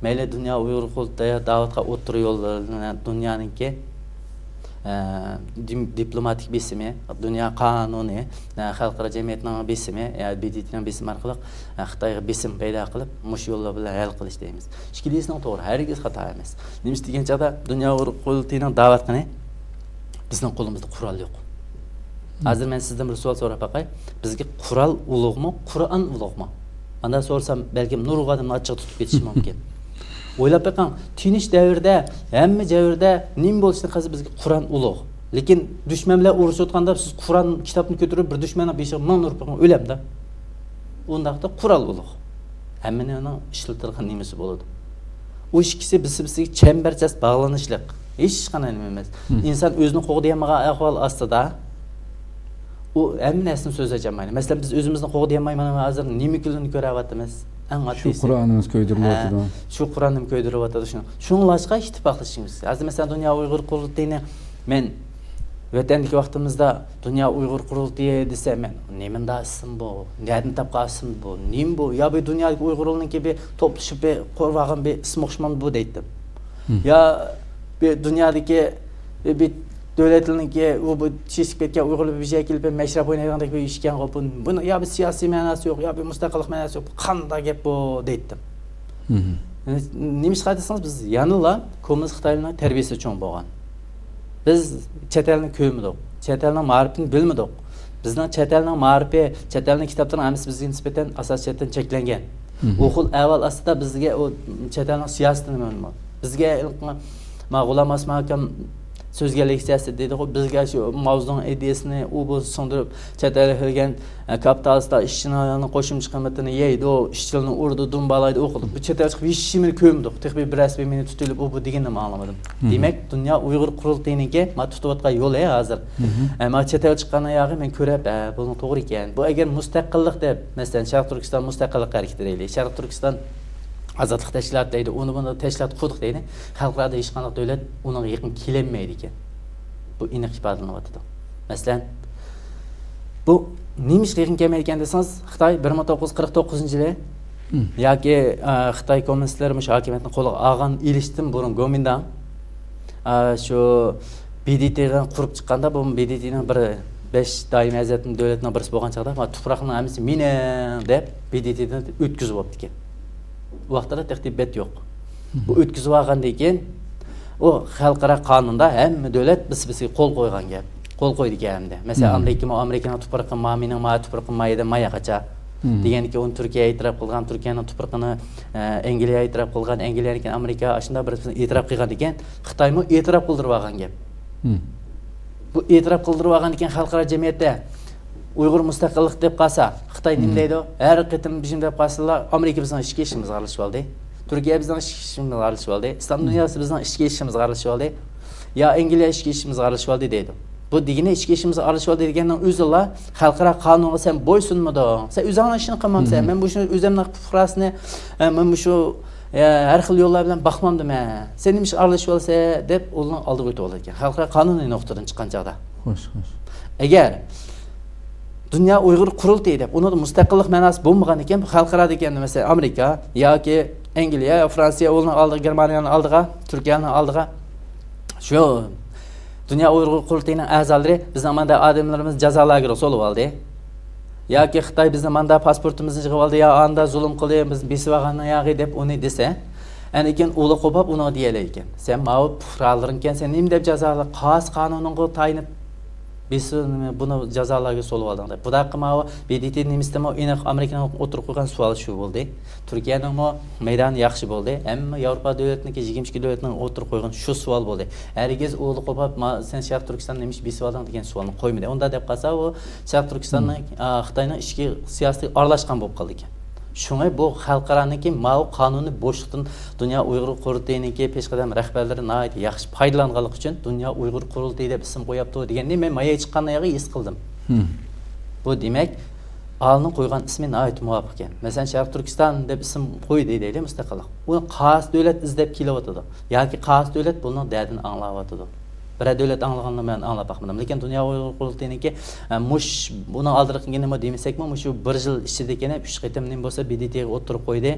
مەيلى دۇنيا ئۇيغۇر قۇرۇلتىيى دەۋاتقان ئوتتۇرا يوللىرىنى دۇنيانىڭكى، ئە، دىم-، دىپلوماتىك بېسىمى، دۇنيا قانۇنى، ئە، خەلقئارا جەمئىيەتنىڭ بېسىمى، يا بى دى تىنىڭ بېسىمى ئارقىلىق، ئە، خىتايغا بېسىم پەيدا قىلىپ، مۇشۇ يوللار بىلەن ھەل قىلىش دەيمىز. ئىككىلىسىنىڭ توغرا، ھەرگىز خاتا ئەمەس. نېمىش دېگەن چاغدا دۇنيا ئۇيغۇر قۇرۇلتىيىنىڭ دەۋاتقىنى بىزنىڭ قولىمىزدا قورال يوق. ھازىر مەن سىزدىن بىر سوئال سوراپ باقاي. بىزگە قورال ئۇلۇغمۇ، قۇرئان ئۇلۇغمۇ؟ ئانداق سورىسام، بەلكىم نۇرغۇن ئادەمنى ئاچچىقى تۇتۇپ كېتىشى مۇمكىن. ئويلاپ بېقىڭ، تىنچ دەۋردە، ھەممە دەۋردە نېمە بولۇشىنى قىلسا بىزگە قۇرئان ئۇلۇغ. لېكىن دۈشمەن بىلەن ئۇرۇشۇۋاتقاندا سىز قۇرئان كىتابنى كۆتۈرۈپ، بىر دۈشمەننىڭ بېشىغا مىڭ ئۇرۇپ بېقىڭ، ئۆلەمدۇ؟ ئۇنداقتا قورال ئۇلۇغ. ھەممىنىڭ ئىشلىتىدىغان نېمىسى بولىدۇ. ئۇ ئىككىسى بىرسى-بىرسىگە چەمبەرچاس باغلىنىشلىق. ھېچقانداق نېمە ئەمەس. ئىنسان ئۆزىنى قوغدىيالمىغان ئەھۋال ئاستىدا، ئۇ ھەممە نەرسىنى سۆزلەپ چىقالمايدۇ. مەسىلەن، بىز ئۆزىمىزنى قوغدىيالمايمىز، مانا ھازىر نېمە كۈنلەرنى كۆرۈۋاتىمىز. ئەڭ شۇ ئاددىيسى. قۇرئانىمىز كۆيدۈرۈلۈۋاتىدۇ. ھە، شۇ قۇرئانىمىز كۆيدۈرۈلۈۋاتىدۇ، شۇ. شۇڭلاشقا ئىتتىپاقلىشىمىز. ھازىر مەسىلەن، دۇنيا ئۇيغۇر قۇرۇلتىيىنى مەن ۋەتەندىكى ۋاقتىمىزدا دۇنيا ئۇيغۇر قۇرۇلتىيى دېسە، مەن نېمانداق ئىسىم بۇ؟ نەدىن تاپقان ئىسىم بۇ؟ نېمە بۇ؟ يا بۇ دۇنيادىكى ئۇيغۇرلارنىڭكى بىر توپلىشىپ بىر قۇرۇۋالغان بىر ئىسىم ئوخشىمامدۇ بۇ دەيتتىم. يا بىر دۇنيادىكى بىر دۆلەتلەرنىڭكى ئۇ بۇ چېچىلىپ كەتكەن ئۇيغۇرلار بىر يەرگە كېلىپ بىر مەشرەپ ئوينايدىغاندەك بىر ئىش ئىكەنغۇ بۇ. بۇنىڭ يا بىر سىياسىي مەناسى يوق، يا بىر مۇستەقىللىق مەناسى يوق. بۇ قانداق گەپ بۇ دەيتتىم. نېمىشقا دېسىڭىز، بىز يەنىلا كوممۇنىست خىتايلارنىڭ تەربىيىسىدە چوڭ بولغان. بىز چەت ئەلنى كۆرمىدۇق، چەت ئەلنىڭ مائارىپىنى بىلمىدۇق. بىزنىڭ چەت ئەلنىڭ مائارىپى، چەت ئەلنىڭ كىتابلىرىنىڭ ھەممىسى بىزگە نىسبەتەن ئاساسىي جەھەتتىن چەكلەنگەن. ئۇ خىل ئەھۋال ئاستىدا بىزگە ئۇ چەت ئەلنىڭ سىياسىتىنى بىلمىدۇق. بىزگە ما غۇلام ئاسمانكام سۆزگە لېكسىيەسى دېدىغۇ، بىزگە شۇ ماۋزېدۇڭ ئىدىيەسىنى ئۇ بۇ سىڭدۈرۈپ، چەت ئەلگە كەلگەن ئە، كاپىتالىستلار ئىشچىنىڭ قوشۇمچە قىممىتىنى يەيدۇ، ئىشچىلارنى ئۇرىدۇ، دۇمبالايدۇ، ئۇ قىلىدۇ. بۇ چەت ئەلگە چىقىپ ھېچنېمىنى كۆرمىدۇق. تېخى بىر رەسمىي مېنى تۇتۇۋېلىپ، ئۇ بۇ دېگىنىنىمۇ ئاڭلىمىدىم. دېمەك، دۇنيا ئۇيغۇر قۇرۇلتىيىنىڭكى ما تۇتۇۋاتقان يولى ھازىر. ئە، ما چەت ئەلگە چىققان ياغى مەن كۆرۈپ، ئە، بۇنىڭ توغرا ئىكەن. بۇ ئەگەر مۇستەقىللىق دەپ، مەسىلەن، شەرقىي تۈركىستان مۇستەقىللىق ھەرىكىتى دەيلى، شەرقىي تۈركىستان ئازادلىق تەشكىلاتى دەيلى، ئۇنى بۇنى تەشكىلات قۇردۇق دەيلى، خەلقئارادا ھېچقانداق دۆلەت ئۇنىڭغا يېقىن كېلەلمەيدىكەن. بۇ ئېنىق ئىپادىلىنىۋاتىدۇ. مەسىلەن، بۇ نېمە ئىشقا يېقىن كەلمەيدىكەن دېسىڭىز، خىتاي بىر مىڭ توققۇز يۈز قىرىق توققۇزىنچى يىلى ياكى، ئە، خىتاي كوممۇنىستلىرى مۇشۇ ھاكىمىيەتنى قولىغا ئالغان، ئېلىشتىن بۇرۇن گومىنداڭ، ئە، شۇ بى دى تىنى قۇرۇپ چىققاندا، بۇ بى دى تىنىڭ بىر بەش دائىمىي ئەزالىرىدىن دۆلەتنىڭ بىرسى بولغان چاغدا، ما تۇپراقنىڭ ھەممىسى مېنىڭ دەپ بى دى تىدىن ئۆتكۈزۈپ بوپتىكەن. ئۇ ۋاقىتتا تېخى تىبەت يوق. بۇ ئۆتكۈزۈپ ئالغاندىن كېيىن، ئۇ خەلقئارا قانۇندا ھەممە دۆلەت بىرسى-بىرسىگە قول قويغان گەپ. قول قويىدىكەن ھەمدە. مەسىلەن، ئامېرىكىمۇ، ئامېرىكىنىڭ تۇپرىقى ما مېنىڭ، ما تۇپرىقىم ما يەردە ما ياقىچە. دېگەندىكىن ئۇنى تۈركىيە ئېتىراپ قىلغان، تۈركىيەنىڭ تۇپرىقىنى، ئە، ئەنگلىيە ئېتىراپ قىلغان، ئەنگلىيەنىڭكىن ئامېرىكا ئاشۇنداق بىر ئېتىراپ قىلغاندىكىن، خىتايمۇ ئېتىراپ قىلدۇرۇپ ئالغان گەپ. بۇ ئېتىراپ قىلدۇرۇپ ئالغاندىكىن خەلقئارا جەمئىيەتتە ئۇيغۇر مۇستەقىللىق دەپ قالسا، خىتاي نېمە دەيدۇ؟ ھەر قېتىم بىزنى دەپ قالسىلا، ئامېرىكا بىزنىڭ ئىچكى ئىشىمىزغا ئارىلىشىۋالدى. تۈركىيە بىزنىڭ ئىچكى ئىشىمىزغا ئارىلىشىۋالدى. ئىسلام دۇنياسى بىزنىڭ ئىچكى ئىشىمىزغا ئارىلىشىۋالدى. يا ئەنگلىيە ئىچكى ئىشىمىزغا ئارىلىشىۋالدى دەيدۇ. بۇ دېگىنى ئىچكى ئىشىمىزغا ئارىلىشىۋالدى دېگەننىڭ ئۆزىلا خەلقئارا قانۇنغا سەن بويسۇنمىدىڭ. سەن ئۆزۈڭنىڭ ئىشىنى قىلمامسەن. مەن مۇشۇ ئۆزۈمنىڭ پۇقراسىنى، ئە، مەن مۇشۇ، ئە، ھەر خىل يوللار بىلەن باقمامدىمەن. سەن نېمە ئىشقا ئارىلىشىۋالىسەن دەپ ئۇنىڭ ئالدىغا ئۆتۈۋالىدىكەن. خەلقئارا قانۇنىي نۇقتىدىن چىققان چاغدا. خوش، خوش. ئەگەر دۇنيا ئۇيغۇر قۇرۇلتىيى دەپ، ئۇنىڭدا مۇستەقىللىق مەناسى بولمىغان ئىكەن، بۇ خەلقئارا دېگەندە، مەسىلەن، ئامېرىكا ياكى ئەنگلىيە، فرانسىيە ئۇنىڭ ئالدىغا، گېرمانىيەنىڭ ئالدىغا، تۈركىيەنىڭ ئالدىغا، شۇ دۇنيا ئۇيغۇر قۇرۇلتىيىنىڭ ئەزالىرى بىزنىڭ ماندا ئادەملىرىمىزنى جازا لاگېرىغا سولىۋالدى. ياكى خىتاي بىزنىڭ ماندا پاسپورتىمىزنى يىغىۋالدى، يا ئاندا زۇلۇم قىلدى، بىزنى بېسىۋالغاننىڭ ياغى دەپ ئۇنى دېسە، ئاندىن كېيىن ئۇلار قوپاپ ئۇنىڭغا دېيەلەيدىكەن، سەن ماۋۇ پۇقرالىرىڭكەن، سەن نېمە دەپ جازالا، قانۇنۇڭغا تايىنىپ بىسىل نېمە، بۇنى جازالارغا سولىۋالدىڭ دەپ. بۇنداققا ماۋۇ ب د ت نېمىسىدىمۇ ئېنىق ئامېرىكىنىڭ ئوتتۇرىغا قويغان سوئال شۇ بولدى. تۈركىيەنىڭمۇ مەيدانى ياخشى بولدى. ھەممە ياۋروپا دۆلىتىنىڭكى، يىگىرمە ئىككى دۆلەتنىڭ ئوتتۇرىغا قويغان شۇ سوئال بولدى. ھەرگىز ئۇلار قوپاپ، ما-، سەن شەرقىي تۈركىستاننى نېمە ئىش بېسىۋالدىڭ دېگەن سوئالنى قويمىدى. ئۇنداق دەپ قالسا، ئۇ شەرقىي تۈركىستاننىڭ، ئا، خىتاينىڭ ئىچكى سىياسىتىگە ئارىلاشقان بولۇپ قالىدىكەن. شۇڭا بۇ خەلقئارانىڭكى ماۋۇ قانۇنى بوشلۇقتىن دۇنيا ئۇيغۇر قۇرۇلتىيىنىڭكى پېشقەدەم رەھبەرلىرى ناھايىتى ياخشى پايدىلانغانلىقى ئۈچۈن دۇنيا ئۇيغۇر قۇرۇلتىيى دەپ ئىسىم قويۇپتۇ دېگەننى مەن مايا چىققاندا ھېس قىلدىم. بۇ دېمەك، ئالىنىڭ قويغان ئىسمى ناھايىتى مۇۋاپىق ئىكەن. مەسىلەن، شەرقىي تۈركىستان دەپ ئىسىم قويدى دەيلى، مۇستەقىللىق. ئۇنى قايسى دۆلەت ئىزدەپ كېلىۋاتىدۇ؟ ياكى قايسى دۆلەت بۇنىڭ دەردىنى ئاڭلاۋاتىدۇ؟ بىرەر دۆلەت ئاڭلىغانلىقىنى مەن ئاڭلاپ باقمىدىم. لېكىن دۇنيا ئۇيغۇر قۇرۇلتىيىنىڭكى، ئە، مۇش-، بۇنىڭ ئالدىرىقىنىمۇ دېمىسەكمۇ، مۇشۇ بىر يىل ئىچىدىكىنە ئۈچ قېتىم نېمە بولسا ب د ت غا ئوتتۇرىغا قويدى.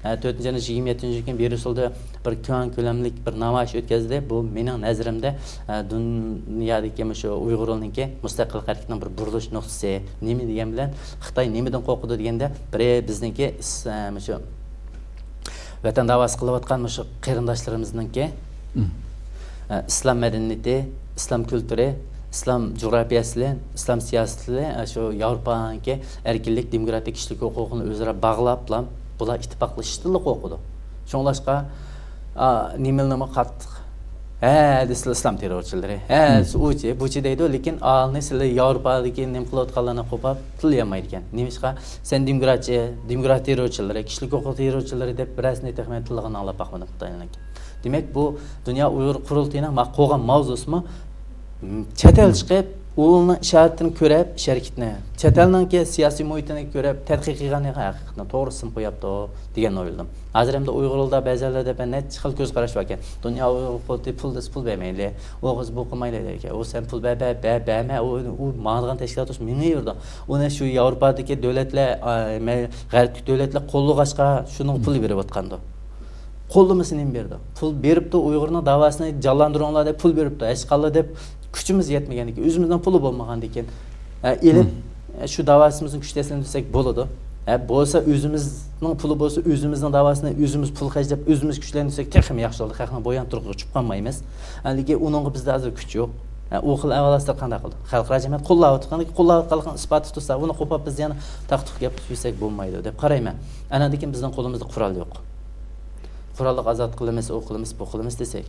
ئە، تۆتىنچى ئاينىڭ يىگىرمە يەتتىنچى كۈنى بىريۇسېلدا بىر كۆڭۈل كۆلەملىك بىر نامايىش ئۆتكۈزدى. بۇ مېنىڭ نەزىرىمدە، ئە، دۇنيادىكى مۇشۇ ئۇيغۇرنىڭكى مۇستەقىل ھەرىكىتىنىڭ بىر بۇرۇلۇش نۇقتىسى. نېمە دېگەن بىلەن، خىتاي نېمىدىن قورقىدۇ دېگەندە، بىرى بىزنىڭكى ئىس-، ئە، مۇشۇ ۋەتەن داۋاسى قىلىۋاتقان مۇشۇ قېرىنداشلىرىمىزنىڭكى، ئە، ئىسلام مەدەنىيىتى، ئىسلام كۈلتۈرى، ئىسلام جۇغراپىيەسى، ئىسلام سىياسىتى، ئە، شۇ ياۋروپانىڭكى ئەركىنلىك، دېموكراتىك كىشىلىك ھوقۇقىنى ئۆزئارا باغلاپلا، بۇلار ئىتتىپاقلىشىشتىنلا قورقىدۇ. شۇڭلاشقا، ئا، نېمىلىرىمۇ قاتتىق، ھە دېسىلا ئىسلام تېررورچىلىرى، ھە دېسە ئۇچى، بۇچى دەيدۇ، لېكىن ئالىنى سىلەر ياۋروپادىكى نېمە قىلىۋاتقانلارنى قوپاپ تىللىيالمايدىكەن. نېمىشقا؟ سەن دېموكراتچى، دېموكرات تېررورچىلىرى، كىشىلىك ھوقۇق تېررورچىلىرى دەپ بىرەرسىنى تېخى مەن تىللىغىنىنى ئاڭلاپ باقمىدىم خىتاينىڭكى. دېمەك، بۇ دۇنيا ئۇيغۇر قۇرۇلتىيىنىڭ ما-، قوغان ماۋزۇسىمۇ، م، چەت ئەل چىقىپ، ئۇنىڭ ئىشارىتىنى كۆرۈپ، ئىش ھەرىكىتىنى، چەت ئەلنىڭكى سىياسىي مۇھىتىنى كۆرۈپ، تەتقىق قىلغان ھەقىقەتنى توغرا ئىسىم قويۇپتۇ دېگەننى ئويلىدىم. ھازىر ئەمدى ئۇيغۇرلاردا بەزىلەردە بىر نەچچە خىل كۆز قاراش باركەن. دۇنيا ئۇيغۇر قۇرۇلتىيى پۇل دېسە پۇل بەرمەيلى. ئۇ قىز بۇ قىلمايلى دەيدىكەن. ئۇ سەن پۇل بەر، بەر، بەر، بەرمە. ئۇ، ئۇ ماڭىدىغان تەشكىلات بولسا مېڭىۋېرىدۇ. ئۇنى شۇ ياۋروپادىكى دۆلەتلەر، ئا، مە-، غەربتىكى دۆلەتلەر قوللىغاچقا شۇنىڭغا پۇل بېرىۋاتقاندۇ. قوللىمىسا نېمە بېرىدۇ؟ پۇل بېرىپتۇ، ئۇيغۇرنىڭ داۋاسىنى جانلاندۇرۇڭلار دەپ پۇل بېرىپتۇ. ھېچقانداق دەپ كۈچىمىز يەتمىگەندىكىن، ئۆزىمىزنىڭ پۇلى بولمىغاندىكىن، ئە، ئېلىپ، ئە، شۇ داۋاسىمىزنى كۈچلەشتۈرسەك بولىدۇ. ئە، بولسا ئۆزىمىزنىڭ پۇلى بولسا، ئۆزىمىزنىڭ داۋاسىنى ئۆزىمىز پۇل خەجلەپ، ئۆزىمىز كۈچلەندۈرسەك تېخىمۇ ياخشى بولىدۇ. خەقنى بويان تۇرغىغا چۈپ قالمايمىز. ئە، لېكىن ئۇنىڭغا بىزدە ھازىر كۈچ يوق. ئە، ئۇ خىل ئەھۋال ئاستىدا قانداق قىلىدۇ؟ خەلقئارا جەمئىيەت قوللاۋاتقاندىكىن، قوللاۋاتقانلىقىنىڭ ئىسپاتى تۇرسا، ئۇنى قوپاپ بىز يەنە تاقتۇق گەپ يۈرسەك بولمايدۇ دەپ قارايمەن. ئاندىن كېيىن بىزنىڭ قولىمىزدا قورال يوق. قوراللىق ئازاد قىلىمىز، ئۇ قىلىمىز، بۇ قىلىمىز دېسەك.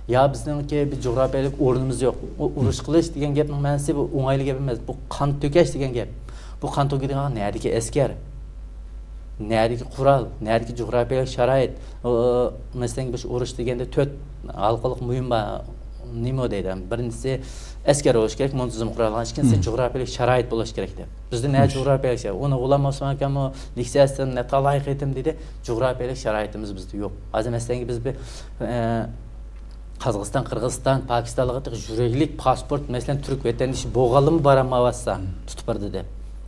يا بىزنىڭكى بىر جۇغراپىيەلىك ئورنىمىز يوق. ئۇ ئۇرۇش قىلىش دېگەن گەپنىڭ مەنىسى بۇ ئوڭايلىق گەپ ئەمەس. بۇ قان تۆكۈش دېگەن گەپ. بۇ قان تۆكىدىغان نەدىكى ئەسكەر؟ نەدىكى قورال؟ نەدىكى جۇغراپىيەلىك شارائىت؟ ئۇ، مەسىلەن، بىر ئۇرۇش دېگەندە تۆت ھالقىلىق بۇيۇم بار. نېمە دەيدۇ؟ بىرىنچىسى ئەسكەر بولۇش كېرەك، مۇنتىزىم قورال ئالغان. ئىككىنچىسى جۇغراپىيەلىك شارائىت بولۇش كېرەك دەپ. بىزدە نە جۇغراپىيەلىك شارائىت؟ ئۇنى غۇلام ئوسمان ئاكاممۇ لېكسىيەسىدە نە تالاي قېتىم دېدى، جۇغراپىيەلىك شارائىتىمىز بىزدە يوق. ھازىر مەسىلەن، بىز بىر، ئە، قازاقىستان، قىرغىزىستان، پاكىستانلارغا تېخى يۈرەكلىك پاسپورت، مەسىلەن، تۈرك ۋەتەندىشى بولغانلىرىمۇ بارالمايۋاتسا، تۇتۇپ بارىدۇ دەپ.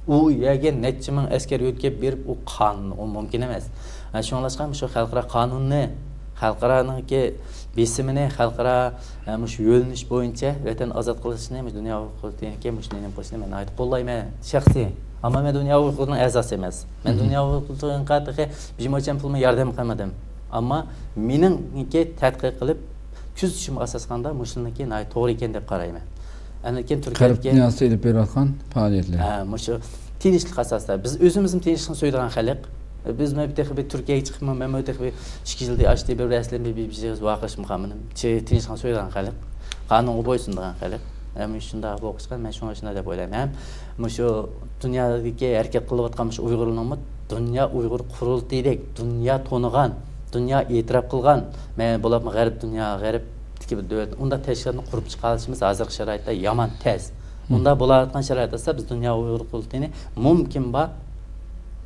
ئۇ يەرگە نەچچە مىڭ ئەسكەر يۆتكەپ بېرىپ، ئۇ قانۇن، ئۇ مۇمكىن ئەمەس. ھە، شۇڭلاشقا مۇشۇ خەلقئارا قانۇننى، خەلقئارانىڭكى بېسىمىنى، خەلقئارا، ھە، مۇشۇ يۆنىلىش بويىچە ۋەتەن ئازاد قىلىشنى مۇشۇ دۇنيا ھوقۇقىنىڭكى مۇشۇنى نېمە قىلىشنى مەن ناھايىتى قوللايمەن، شەخسىي. ئەمما مەن دۇنيا ھوقۇقىنىڭ ئەزاسى ئەمەس. مەن دۇنيا ھوقۇقىغا تېخى بىر مۇچەم پۇلمۇ ياردەم قىلمىدىم. ئەمما مېنىڭكى تەتقىق قىلىپ، كۆزىتىشىمگە ئاساسلانغاندا مۇشۇنىڭكى ناھايىتى توغرا ئىكەن دەپ قارايمەن. ئاندىن كېيىن غەرب تۈركىيەدىكى دۇنياسى ئېلىپ بېرىۋاتقان پائالىيەتلەر. ھە، مۇشۇ تىنچلىق ئاساسىدا. بىز ئۆزىمىزمۇ تىنچلىقنى سۆيىدىغان خەلق. بىزمۇ تېخى بىر تۈركىيەگە چىقىپمۇ، مەنمۇ تېخى بىر ئىككى يىلدىن ئاشتى، بىر بىرسى بىلەن بىر، بىر، بىر ئېغىز ۋارقىرىشىپمۇ قالمىدىم. تى-، تىنچلىقنى سۆيىدىغان خەلق. قانۇنغا بويسۇنىدىغان خەلق. ھەم شۇنداق بولغاچقا، مەن شۇڭا شۇنداق دەپ ئويلايمەن. ھەم مۇشۇ دۇنيادىكى ھەرىكەت قىلىۋاتقان مۇشۇ ئۇيغۇرلارنىڭمۇ دۇنيا ئۇيغۇر قۇرۇلتىيىدەك، دۇنيا تونۇغان، دۇنيا ئېتىراپ قىلغان، مەن بولۇپمۇ غەرب دۇنيا، غەربتىكى بىر دۆلەت، ئۇنداق تەشكىلاتنى قۇرۇپ چىقالىشىمىز ھازىرقى شارائىتتا يامان تەس. ئۇنداق بولۇۋاتقان شارائىتتا بىز دۇنيا ئۇيغۇر قۇرۇلتىيىنى مۇمكىن بار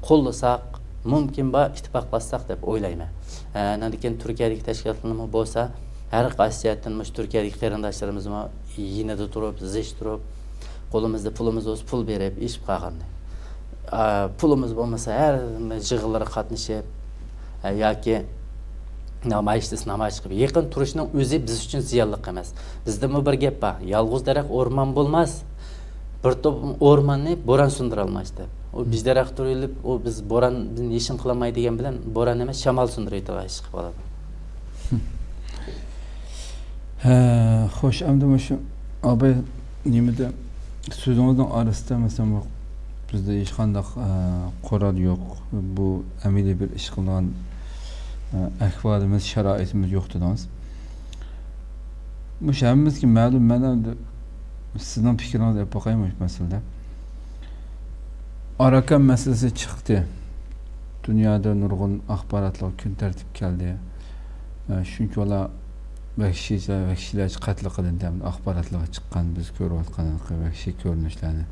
قوللىساق، مۇمكىن بار ئىتتىپاقلاشساق دەپ ئويلايمەن. ئە، ئاندىن كېيىن تۈركىيەدىكى تەشكىلاتلارمۇ بولسا، ھەر قايسى جەھەتتىن مۇشۇ تۈركىيەدىكى قېرىنداشلىرىمىزمۇ يېنىدا تۇرۇپ، زىچ تۇرۇپ، قولىمىزدا پۇلىمىز بولسا پۇل بېرىپ ئېشىپ قالغاننى. ئا، پۇلىمىز بولمىسا ھەر يىغىنلارغا قاتنىشىپ، ئە، ياكى نامايىش دېسە نامايىش قىلىپ يېقىن تۇرۇشنىڭ ئۆزى بىز ئۈچۈن زىيانلىق ئەمەس. بىزدىمۇ بىر گەپ بار، يالغۇز دەرەخ ئورمان بولماس، بىر توپ ئورماننى بوران سۇندۇرالماس دەپ. ئۇ بىر دەرەخ تۇرۇۋېلىپ، ئۇ بىز بوران، بىزنى يېشىن قىلالمايدۇ دېگەن بىلەن بوران ئەمەس، شامال سۇندۇرۇۋېتىدىغان ئىش چىقىپ قالىدۇ. ھە، خوش، ئەمدى مۇشۇ ئاباي نېمىدە سۆزىڭىزنىڭ ئارىسىدا، مەسىلەن، بۇ بىزدە ھېچقانداق، ئە، قورال يوق، بۇ ئەمەلىي بىر ئىش قىلىدىغان، ئە، ئەھۋالىمىز، شارائىتىمىز يوق دېدىڭىز. مۇشۇ ھەممىمىزگە مەلۇم. مەن ئەمدى سىزنىڭ پىكرىڭىزنى ئېلىپ باقاي مۇشۇ مەسىلىدە. ئاراكان مەسىلىسى چىقتى. دۇنيادا نۇرغۇن ئاخباراتلار كۈن تەرتىپكە كەلدى. ئە، شۇنچىۋالا ۋەھشىيچە، ۋەھشىيلەرچە قەتل قىلىندى، ئاخباراتلارغا چىققان، بىز كۆرۈۋاتقان ۋەھشىي كۆرۈنۈشلەرنى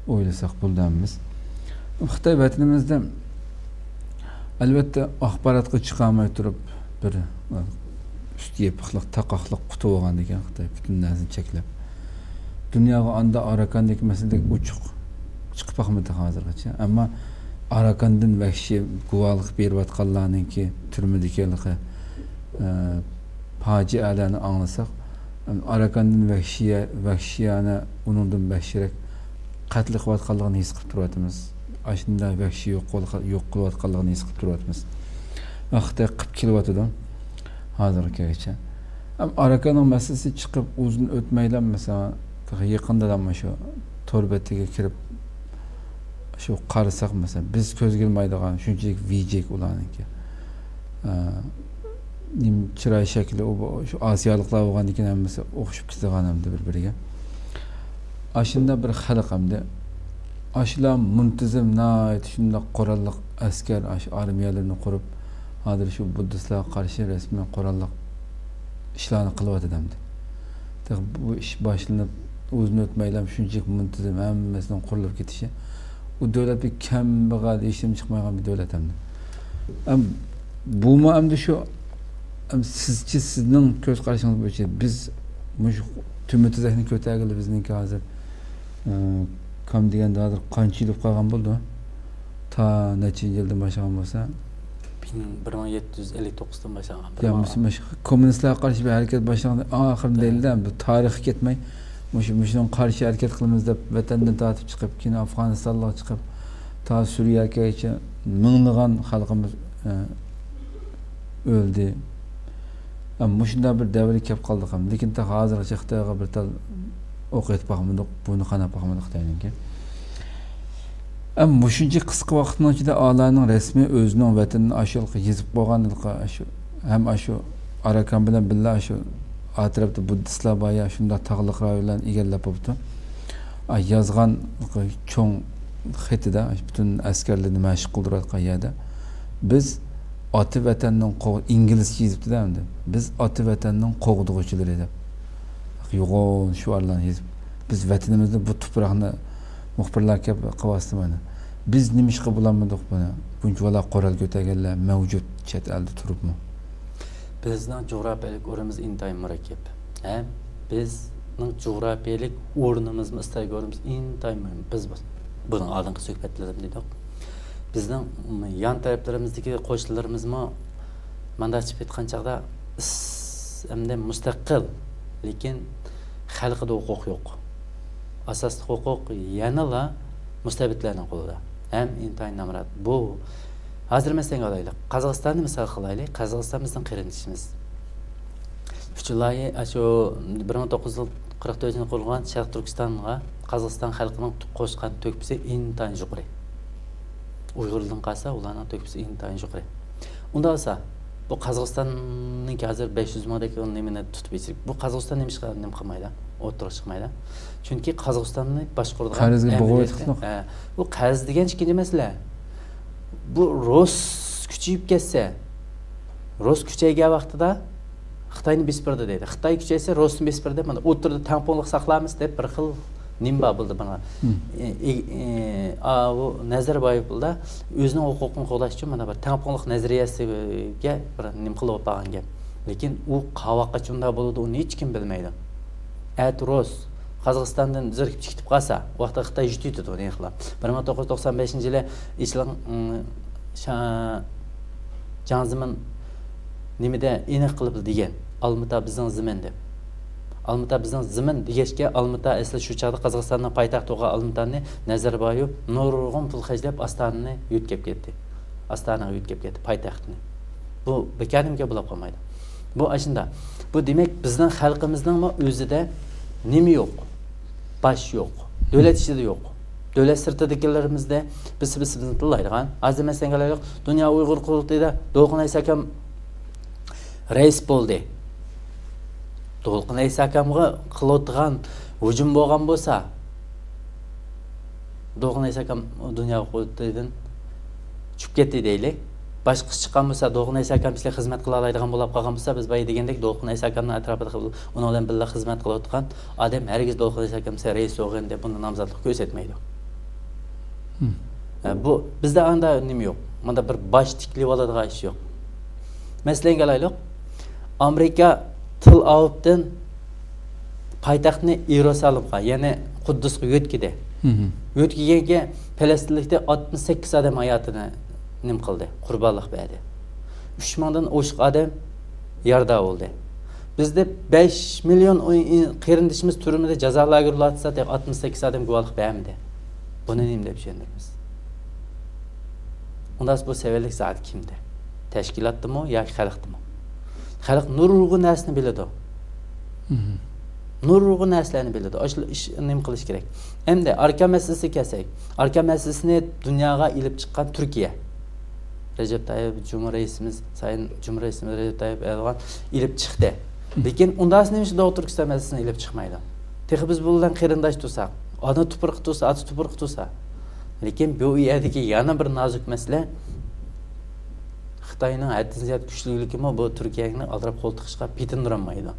ئويلىساق بولىدۇ ھەممىمىز. خىتاي ۋەتىنىمىزدە، ئەلۋەتتە، ئاخباراتقا چىقارماي تۇرۇپ، بىر، ئە، ئۈستى يېپىقلىق، تاقاقلىق قۇتى بولغاندىكىن، خىتاي پۈتۈن نەرسىنى چەكلەپ، دۇنياغا ئاندا ئاراكاندىكى مەسىلىدەك ئوچۇق چىقىپ باقمىدى ھازىرغىچە. ئەمما ئاراكاندىن ۋەھشىي گۇۋاھلىق بېرىۋاتقانلارنىڭكى تۈرمىدىكى ھېلىقى، ئە، پاجىئەلەرنى ئاڭلىساق، ئاراكاندىن ۋەھشىيە-، ۋەھشىيانە، ئۇنىڭدىن ۋەھشىيرەك قەتل قىلىۋاتقانلىقىنى ھېس قىلىپ تۇرۇۋاتىمىز. ئاشۇنداق ۋەھشىي يوق قىل-، يوق قىلىۋاتقانلىقىنى ھېس قىلىپ تۇرۇۋاتىمىز. ۋە خىتاي قىلىپ كېلىۋاتىدۇ ھازىرغا كەلگۈچە. ئەم، ئاراكاننىڭ مەسىلىسى چىقىپ ئۇزۇن ئۆتمەيلا، مەسىلەن، تېخى يېقىندا مۇشۇ تور بېتىگە كىرىپ، شۇ قارىساق، مەسىلەن، بىز كۆزگە ئىلمايدىغان شۇنچىلىك ۋىجىك ئۇلارنىڭكى. ئە، نېمە چىراي شەكلى، ئۇ، شۇ ئاسىيالىقلار بولغاندىكىن ھەممىسى ئوخشىشىپ كېتىدىغان ئەمدى بىر-بىرىگە. ئاشۇنداق بىر خەلق ئەمدى. ئاشۇلار مۇنتىزىم، ناھايىتى شۇنداق قوراللىق ئەسكەر، ئاشۇ ئارمىيەلىرىنى قۇرۇپ، ھازىر شۇ بۇددىستلارغا قارشى رەسمىي قوراللىق ئىشلارنى قىلىۋاتىدۇ ئەمدى. تېخى بۇ ئىش باشلىنىپ ئۇزۇن ئۆتمەيلا شۇنچىلىك مۇنتىزىم ھەممىسىنىڭ قۇرۇلۇپ كېتىشى، ئۇ دۆلەت بىر كەمبەغەل، ھېچنېمە چىقمايدىغان بىر دۆلەت ئەمدى. ئەم، بۇمۇ ئەمدى شۇ، ئەم، سىزچە، سىزنىڭ كۆز قارىشىڭىز بويىچە بىز مۇشۇ تۈمە تۈزەكنى كۆتەرگىلى بىزنىڭكى ھازىر، ئە، كام دېگەندە ھازىر قانچە يىل بولۇپ قالغان بولىدۇ؟ تا نەچچىنچى يىلدىن باشلىغان بولسا؟ بىر مىڭ يەتتە يۈز ئەللىك توققۇزدىن باشلانغان. يا، مۇشۇ، مۇشۇ كوممۇنىستلارغا قارشى بىر ھەرىكەت باشلانغان ئاخىرىدا دەيلى، بۇ تارىخقا كەتمەي، مۇشۇ، مۇشۇنىڭغا قارشى ھەرىكەت قىلىمىز دەپ، ۋەتەندىن تارتىپ چىقىپ، كېيىن ئافغانىستانلارغا چىقىپ، تا سۈرىيەگىچە مىڭلىغان خەلقىمىز، ئە، ئۆلدى. ئە، مۇشۇنداق بىر دەۋرگە كەپ قالدۇق ھەم. لېكىن تا ھازىرغىچە خىتايغا بىر تال ئوق ئېتىپ باقمىدۇق، بۇرنى قاناپ باقمىدۇق خىتاينىڭكى. ئەم، مۇشۇنچە قىسقا ۋاقىتنىڭ ئىچىدە ئالانىڭ رەسمىي ئۆزىنىڭ ۋەتىنىنى ئاشۇ يېزىپ قويغان، ئاشۇ، ھەم ئاشۇ ئاراكان بىلەن بىللە ئاشۇ ئەتراپتا بۇددىستلار بار، يا شۇنداق تاغلىق رايونلارنى ئىگىلەپ بوپتۇ. ئا، يازغان چوڭ خېتىدە، پۈتۈن ئەسكەرلىرىنى مەشىق قىلدۇرۇۋاتقان يەردە، بىز ئاتا ۋەتەننىڭ قوغ-، ئىنگلىزچە يېزىپتۇ-دە ئەمدى. بىز ئاتا ۋەتەننىڭ قوغدىغۇچىلىرى دەپ. يوغان شوئارلارنى يېزىپ، بىز ۋەتىنىمىزنى، بۇ تۇپراقنى، مۇخبىرلار كەپ قىلىۋاتىدۇ مانا. بىز نېمە ئىش قىلىپ بولالمىدۇق بۇنى؟ بۇنچىۋالا قورال كۆتەرگەنلەر مەۋجۇت چەت ئەلدە تۇرۇپمۇ. بىزنىڭ جۇغراپىيەلىك ئورنىمىز ئىنتايىن مۇرەككەپ. ھەم بىزنىڭ جۇغراپىيەلىك ئورنىمىزمۇ، ئىستراتېگىيە ئورنىمىز ئىنتايىن مۇھىم. بىز بۇ-، بۇنىڭ ئالدىنقى سۆھبەتلىرىدە دېدۇق. بىزنىڭ يان تەرەپلىرىمىزدىكى قوشنىلىرىمىزمۇ مانداق چىقىپ ئېيتقان چاغدا ئىس-، ئەمدى مۇستەقىل، لېكىن خەلقىدە ھوقۇق يوق. ئاساسلىق ھوقۇق يەنىلا مۇستەبىتلەرنىڭ قولىدا. ھەم ئىنتايىن نامرات. بۇ ھازىر مەسىلەنگە ئالايلى. قازاقىستاننى مىسال قىلايلى. قازاقىستان بىزنىڭ قېرىندىشىمىز. ئۈچ ۋىلايەت، ئاشۇ بىر مىڭ توققۇز يۈز قىرىق تۆتىنچى يىلى قۇرۇلغان شەرقىي تۈركىستانغا قازاقىستان خەلقىنىڭ قوشقان تۆھپىسى ئىنتايىن يۇقىرى. ئۇيغۇرلىرىدىن قالسا، ئۇلارنىڭ تۆھپىسى ئىنتايىن يۇقىرى. ئۇنداق بولسا، بۇ قازاقىستاننىڭكى ھازىر بەش يۈز مىڭدەك نېمىنى تۇتۇپ يېتىشلىك. بۇ قازاقىستان نېمە ئىشقا نېمە قىلمايدۇ؟ ئوتتۇرىغا چىقمايدۇ. چۈنكى قازاقىستاننى باشقۇرىدىغان قەرزگە بوغۇۋېتىپتۇ. ئەمەلىيەتتە، ھە، بۇ قەرز دېگەن ئىككىنچى مەسىلە. بۇ رۇس كۈچىيىپ كەتسە، رۇس كۈچەيگەن ۋاقتىدا خىتاينى بېسىپ بېرىدۇ دەيدۇ. خىتاي كۈچەيسە، رۇسنى بېسىپ بېرىدۇ. مانا ئوتتۇرىدا تەڭپۇڭلۇق ساقلايمىز دەپ بىر خىل نېمە بار بولدى بۇنىڭ. ئە، ئە، ئە، ئاۋۇ نەزەربايېۋ بولدى. ئۆزىنىڭ ھوقۇقىنى قوغداش ئۈچۈن مانا بىر تەڭپۇڭلۇق نەزەرىيەسىگە بىر نېمە قىلىپ بارغان گەپ. لېكىن ئۇ قاۋاققىچە ئۇنداق بولىدۇ، ئۇنى ھېچكىم بىلمەيدۇ. ئەتە رۇس قازاقىستاندىن زېرىكىپ كېتىپ قالسا، ئۇ ۋاقىتتا خىتاي يۈتۈۋېتىدۇ، نېمە قىلا. بىر مىڭ توققۇز يۈز توقسان بەشىنچى يىلى ئىچىلىڭ، ئىم، شا-، جياڭ زېمىن نېمىدە ئېنىق قىلىپ دېگەن، ئالمىتا بىزنىڭ زېمىن دەپ. ئالمىتا بىزنىڭ زېمىن دېگەچكە، ئالمىتا ئەسلى شۇ چاغدا قازاقىستاننىڭ پايتەختى بولغان ئالمىتانى نەزەربايېۋ نۇرغۇن پۇل خەجلەپ ئاستانىنى يۆتكەپ كەتتى. ئاستانىغا يۆتكەپ كەتتى پايتەختىنى. بۇ بىكاردىمىكىن بولۇپ قالمايدۇ. بۇ ئاشۇنداق. بۇ دېمەك بىزنىڭ خەلقىمىزنىڭمۇ ئۆزىدە نېمە يوق؟ باش يوق. دۆلەت ئىچىدە يوق. دۆلەت سىرتىدىكىلىرىمىزدە بىز بىز بىزنى تىللايدىغان. ھازىر مەسىلەن كېلەيلۇق، دۇنيا ئۇيغۇر قۇرۇلتىيىدا دولقۇن ئەيسا ئاكام رەئىس بولدى. دولقۇن ئەيسا ئاكامغا قىلىۋاتقان ھۇجۇم بولغان بولسا، دولقۇن ئەيسا ئاكام دۇنيا قۇرۇلتىيىدىن چۈشۈپ كەتتى دەيلى. باشقىسى چىققان بولسا، دولقۇن ئەيسا ئاكام ئىچىدە خىزمەت قىلالايدىغان بولاپ قالغان بولسا، بىز بايا دېگەندەك دولقۇن ئەيسا ئاكامنىڭ ئەتراپىدا ئۇنىڭ بىلەن بىللە خىزمەت قىلىۋاتقان ئادەم ھەرگىز دولقۇن ئەيسا ئاكام رەئىس بولغىنىدە بۇنى نامزاتلىق كۆرسەتمەيدۇ. ھە، بۇ بىزدە ئاندا نېمە يوق. مۇندا بىر باش تىكلىۋالىدىغان ئىش يوق. مەسىلەن ئالايلۇق، ئامېرىكا تېل ئاۋىۋتىن پايتەختنى يېرۇسالىمغا، يەنى قۇددۇسقا يۆتكىدى. يۆتكىگەنكە پەلەستىنلىكتە ئاتمىش سەككىز ئادەم ھاياتىنى نېمە قىلدى، قۇربانلىق بەردى. ئۈچ مىڭدىن ئوشۇق ئادەم يارىدار بولدى. بىزدە بەش مىليون ئۇ-، ئۇ-، قېرىندىشىمىز تۈرمىدە جازا لاگېرلاردا ئاتمىش سەككىز ئادەم گۇۋاھلىق بەرمىدى. بۇنى نېمە دەپ چۈشەندۈرىمىز؟ ئۇنداق بۇ سەۋەنلىك زادى كىمدە؟ تەشكىلاتتىمۇ ياكى خەلقتىمۇ؟ خەلق نۇرغۇن نەرسىنى بىلىدۇ. نۇرغۇن نەرسىلەرنى بىلىدۇ. ئاشۇ ئىش نېمە قىلىش كېرەك؟ ئەمدى ئاركان مەسىلىسىگە كەلسەك، ئاركان مەسىلىسىنى دۇنياغا ئېلىپ چىققان تۈركىيە. رەجەپ تايىپ جۇمھۇر رەئىسىمىز، سايىن جۇمھۇر رەئىسىمىز رەجەپ تايىپ ئەردوغان ئېلىپ چىقتى. لېكىن ئۇنداق نېمە ئۈچۈن دوغۇ تۈركىستان مەسىلىسىنى ئېلىپ چىقمايدۇ؟ تېخى بىز بۇ بىلەن قېرىنداش تۇرساق، ئانا تۇپرىقى تۇرسا، ئاتا تۇپرىقى تۇرسا. لېكىن بۇ يەردىكى يەنە بىر نازۇك مەسىلە، خىتاينىڭ ھەددىدىن زىيادە كۈچلۈكلۈكىمۇ بۇ تۈركىيەنى ئالدىراپ قول تىقىشقا پېتىندۇرالمايدۇ.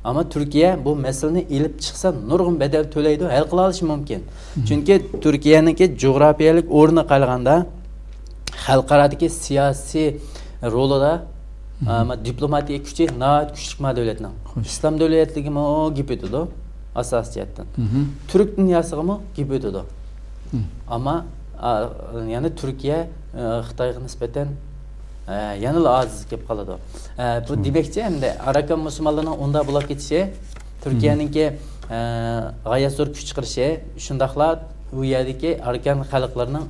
ئەمما تۈركىيە بۇ مەسىلىنى ئېلىپ چىقسا نۇرغۇن بەدەل تۆلەيدۇ، ھەل قىلالىشى مۇمكىن. چۈنكى تۈركىيەنىڭكى جۇغراپىيەلىك ئورنىغا قارىغاندا خەلقئارادىكى سىياسىي رولىدا، ئە، دىپلوماتىيە كۈچى ناھايىتى كۈچلۈك ما دۆلەتنىڭ. ئىسلام دۆلەتلىرىگىمۇ گېپى ئۆتىدۇ ئاساسىي جەھەتتىن. تۈرك دۇنياسىغىمۇ گېپى ئۆتىدۇ. ئەمما، ئا، يەنە تۈركىيە، ئە، خىتايغا نىسبەتەن، ئە، يەنىلا ئاجىز كېلىپ قالىدۇ. ئە، بۇ دېمەكچى، ئەمدى ئاراكان مۇسۇلمانلىرىنىڭ ئۇنداق بولاپ كېتىشى، تۈركىيەنىڭكى، ئە، غايەت زور كۈچ چىقىرىشى، شۇنداقلا ئۇ يەردىكى ئاراكان خەلقلىرىنىڭ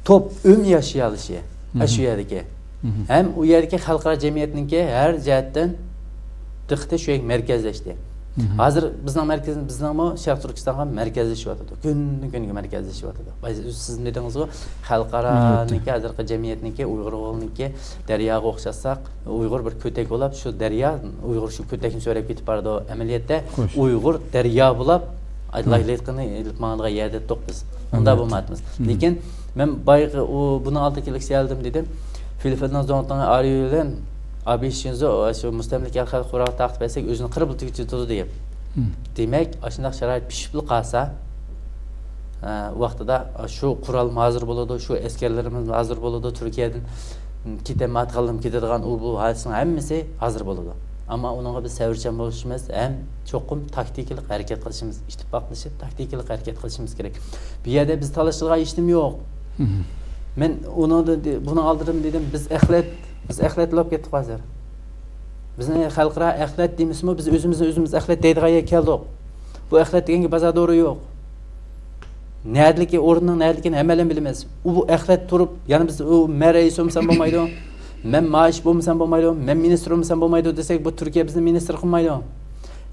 توپ ئۆم ياشىيالىشى، ئە، شۇ يەردىكى. ھەم ئۇ يەردىكى خەلقئارا جەمئىيەتنىڭكى ھەر جەھەتتىن دىققىتى شۇ يەرگە مەركەزلەشتى. ھازىر بىزنىڭ مەركىزىمىز، بىزنىڭمۇ شەرقىي تۈركىستانغا مەركەزلىشىۋاتىدۇ. كۈندىن كۈنگە مەركەزلىشىۋاتىدۇ. بايا سىز دېدىڭىزغۇ، خەلقئارانىڭكى، ھازىرقى جەمئىيەتنىڭكى، ئۇيغۇرنىڭكى دەرياغا ئوخشاتساق، ئۇيغۇر بىر كۆتەك بولاپ، شۇ دەريا، ئۇيغۇر شۇ كۆتەكنى سۆرەپ كېتىپ بارىدۇ. ئەمەلىيەتتە ئۇيغۇر دەريا بولاپ، لايلىقىنى ئېلىپ ماڭىدىغان يەردە تۇق بىز. ئۇنداق بولمايتىمىز. لېكىن مەن بايىقى ئۇ، بۇنىڭ ئالدىدا كېلىپ سەيلىدىم دېدىم. فىلىپپىننىڭ زۇڭتۇڭى ئارىيۇ بىلەن ئابى شىنزو شۇ مۇستەملىكە خەلق قورالغا تارتىپ بەرسەك، ئۆزىنى قىرىپ تېگىچە تۇرىدۇ دەپ. دېمەك، ئاشۇنداق شارائىت پىشىپلا قالسا، ئە، ۋاقتىدا شۇ قورالمۇ ھازىر بولىدۇ، شۇ ئەسكەرلىرىمىز ھازىر بولىدۇ، تۈركىيەدىن كېتەلمەيدىغانلىرىمۇ كېتىدىغان ئۇ بۇ ھادىسىنىڭ ھەممىسى ھازىر بولىدۇ. ئەمما ئۇنىڭغا بىز سەۋرچان بولۇشىمىز ھەم چوقۇم تاكتىكىلىق ھەرىكەت قىلىشىمىز، ئىتتىپاقلىشىپ تاكتىكىلىق ھەرىكەت قىلىشىمىز كېرەك. بۇ يەردە بىز تالىشىدىغان ھېچنېمە يوق. مەن ئۇنىڭدىن، بۇنىڭ ئالدىدىمۇ دېدىم، بىز ئەخلەت، بىز ئەخلەت بولاپ كەتتۇق ھازىر. بىزنى خەلقئارا ئەخلەت دېمىسىمۇ، بىز ئۆزىمىزنى ئۆزىمىز ئەخلەت دەيدىغان يەرگە كەلدۇق. بۇ ئەخلەت دېگەنگە بازار دورا يوق. نەدىلىكى، ئورنىنىڭ نەدىلىكىنى ھەممەيلەن بىلىمىز. ئۇ بۇ ئەخلەت تۇرۇپ، يەنە بىز ئۇ مەن رەئىس بولمىسام بولمايدۇ، مەن مائاش بولمىسام بولمايدۇ، مەن مىنىستىر بولمىسام بولمايدۇ دېسەك، بۇ تۈركىيە بىزنى مىنىستىر قىلمايدۇ.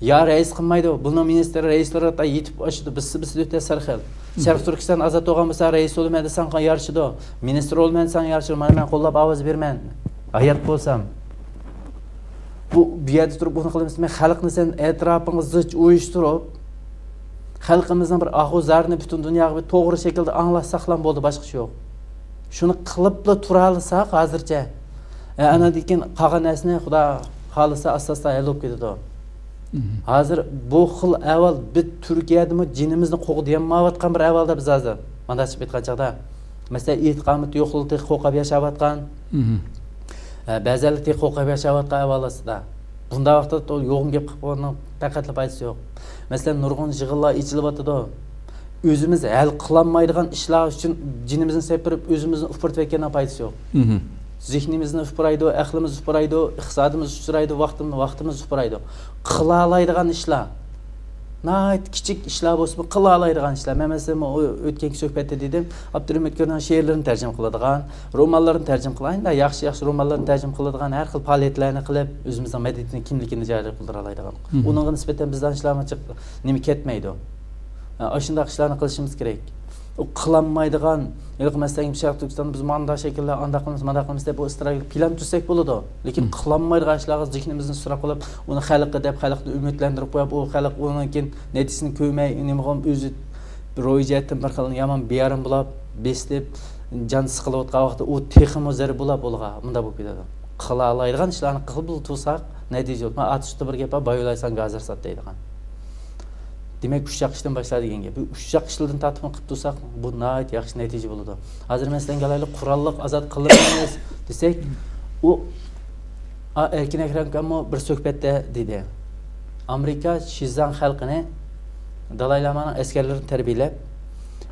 يا رەئىس قىلمايدۇ. بۇنىڭ مىنىستىر، رەئىسلىرى يېتىپ ئاشىدۇ، بىسسى بىسسى ئۆتە سەرخىل. شەرقىي تۈركىستان ئازاد بولغان بولسا، رەئىس بولىمەن دېسەڭ يارىشىدۇ. مىنىستىر بولىمەن دېسەڭ يارىشىدۇ. مانا مەن قوللاپ ئاۋاز بېرىمەن. ھايات بولسام. بۇ، بۇ يەردە تۇرۇپ بۇنى قىلىمىز. مەن خەلقنى سەن ئەتراپىڭغا زىچ ئۇيۇشتۇرۇپ، خەلقىمىزنىڭ بىر ئاھۇ زارىنى پۈتۈن دۇنياغا بىر توغرا شەكىلدە ئاڭلاتساقلا بولدى، باشقا ئىش يوق. شۇنى قىلىپلا تۇرالىساق ھازىرچە. ئە، ئاندىن كېيىن قالغان نەرسىنى خۇدا خالىسا ئاستا-ئاستا ھەل بولۇپ كېتىدۇ. ھازىر بۇ خىل ئەھۋال، بىز تۈركىيەدىمۇ جېنىمىزنى قوغدىيالمايۋاتقان بىر ئەھۋالدا بىز ھازىر. مانداق چىقىپ ئېيتقان چاغدا، مەسىلەن، ئېتىقاد يوقلۇقى تېخى قورقۇپ ياشاۋاتقان. ئە، بەزىلەر تېخى قورقۇپ ياشاۋاتقان ئەھۋال ئاستىدا. بۇنداق ۋاقىتتا يوغان گەپ قىلىپ قويغاننىڭ پەقەتلا پايدىسى يوق. مەسىلەن، نۇرغۇن يىغىنلار ئېچىلىۋاتىدۇ. ئۆزىمىز ھەل قىلالمايدىغان ئىشلار ئۈچۈن جېنىمىزنى سېپىرىپ، ئۆزىمىزنى ئۇپرىتىۋەتكەننىڭ پايدىسى يوق. زېھنىمىزنى ئۇپرايدۇ، ئەقلىمىز ئۇپرايدۇ، ئىقتىسادىمىز ئۇچرايدۇ، ۋاقتىم-، ۋاقتىمىز ئۇپرايدۇ. قىلالايدىغان ئىشلار. ناھايىتى كىچىك ئىشلار بولسىمۇ، قىلالايدىغان ئىشلار. مەن مەسىلەن، ئۆتكەنكى سۆھبەتتە دېدىم، ئابدۇرېھىم ئۆتكۈرنىڭ شېئىرلىرىنى تەرجىمە قىلىدىغان، رومانلىرىنى تەرجىمە قىلىدىغان، ياخشى، ياخشى رومانلارنى تەرجىمە قىلىدىغان، ھەر خىل پائالىيەتلەرنى قىلىپ، ئۆزىمىزنىڭ مەدەنىيىتىنى، كىملىكىنى جارى قىلدۇرالايدىغان. ئۇنىڭغا نىسبەتەن بىزدە ئىشلارمۇ جىق نېمە كەتمەيدۇ. ئاشۇنداق ئىشلارنى قىلىشىمىز كېرەك. ئۇ قىلالمايدىغان، ھېلىقى مەسىلەن، شەرقىي تۈركىستاندا بىز مانداق شەكىلدە، ئانداق قىلىمىز، مانداق قىلىمىز دەپ، ئۇ ئىستراتېگىيە پىلان تۈزسەك بولىدۇ. لېكىن قىلالمايدىغان ئىشلارغا زېھنىمىزنى سۇراپ قىلىپ، ئۇنى خەلققە دەپ، خەلقنى ئۈمىدلەندۈرۈپ قويۇپ، ئۇ خەلق ئۇنىڭ كېيىن نەتىجىسىنى كۆرمەي، نېمىغۇ ئۆزى روھىي جەھەتتىن بىر خىل يامان بىئارام بولاپ، بېسىلىپ، جان سىقىلىۋاتقان ۋاقىتتا ئۇ تېخىمۇ زەربە بولاپ ئۇلىغا مۇنداق بولۇپ كېتىدۇ. قىلالايدىغان ئىشلارنى قىلىپ تۇرساق، نەتىجە بولىدۇ. مانا ئاتۇشتا بىر گەپ بار، بايۋلايساڭ گازىر سات دەيدىغان. دېمەك، ئۇششاق ئىشتىن باشلا دېگەن گەپ. بۇ ئۇششاق ئىشلاردىن تارتىپ قىلىپ تۇرساق، بۇ ناھايىتى ياخشى نەتىجە بولىدۇ. ھازىر مەسىلەن، گەلايلى قوراللىق ئازاد قىلىمىز دېسەك، ئۇ، ئا، ئەركىن ئەكرەمكەممۇ بىر سۆھبەتتە دېدى، ئامېرىكا شىزاڭ خەلقىنى دالاي لامانىڭ ئەسكەرلىرىنى تەربىيەلەپ،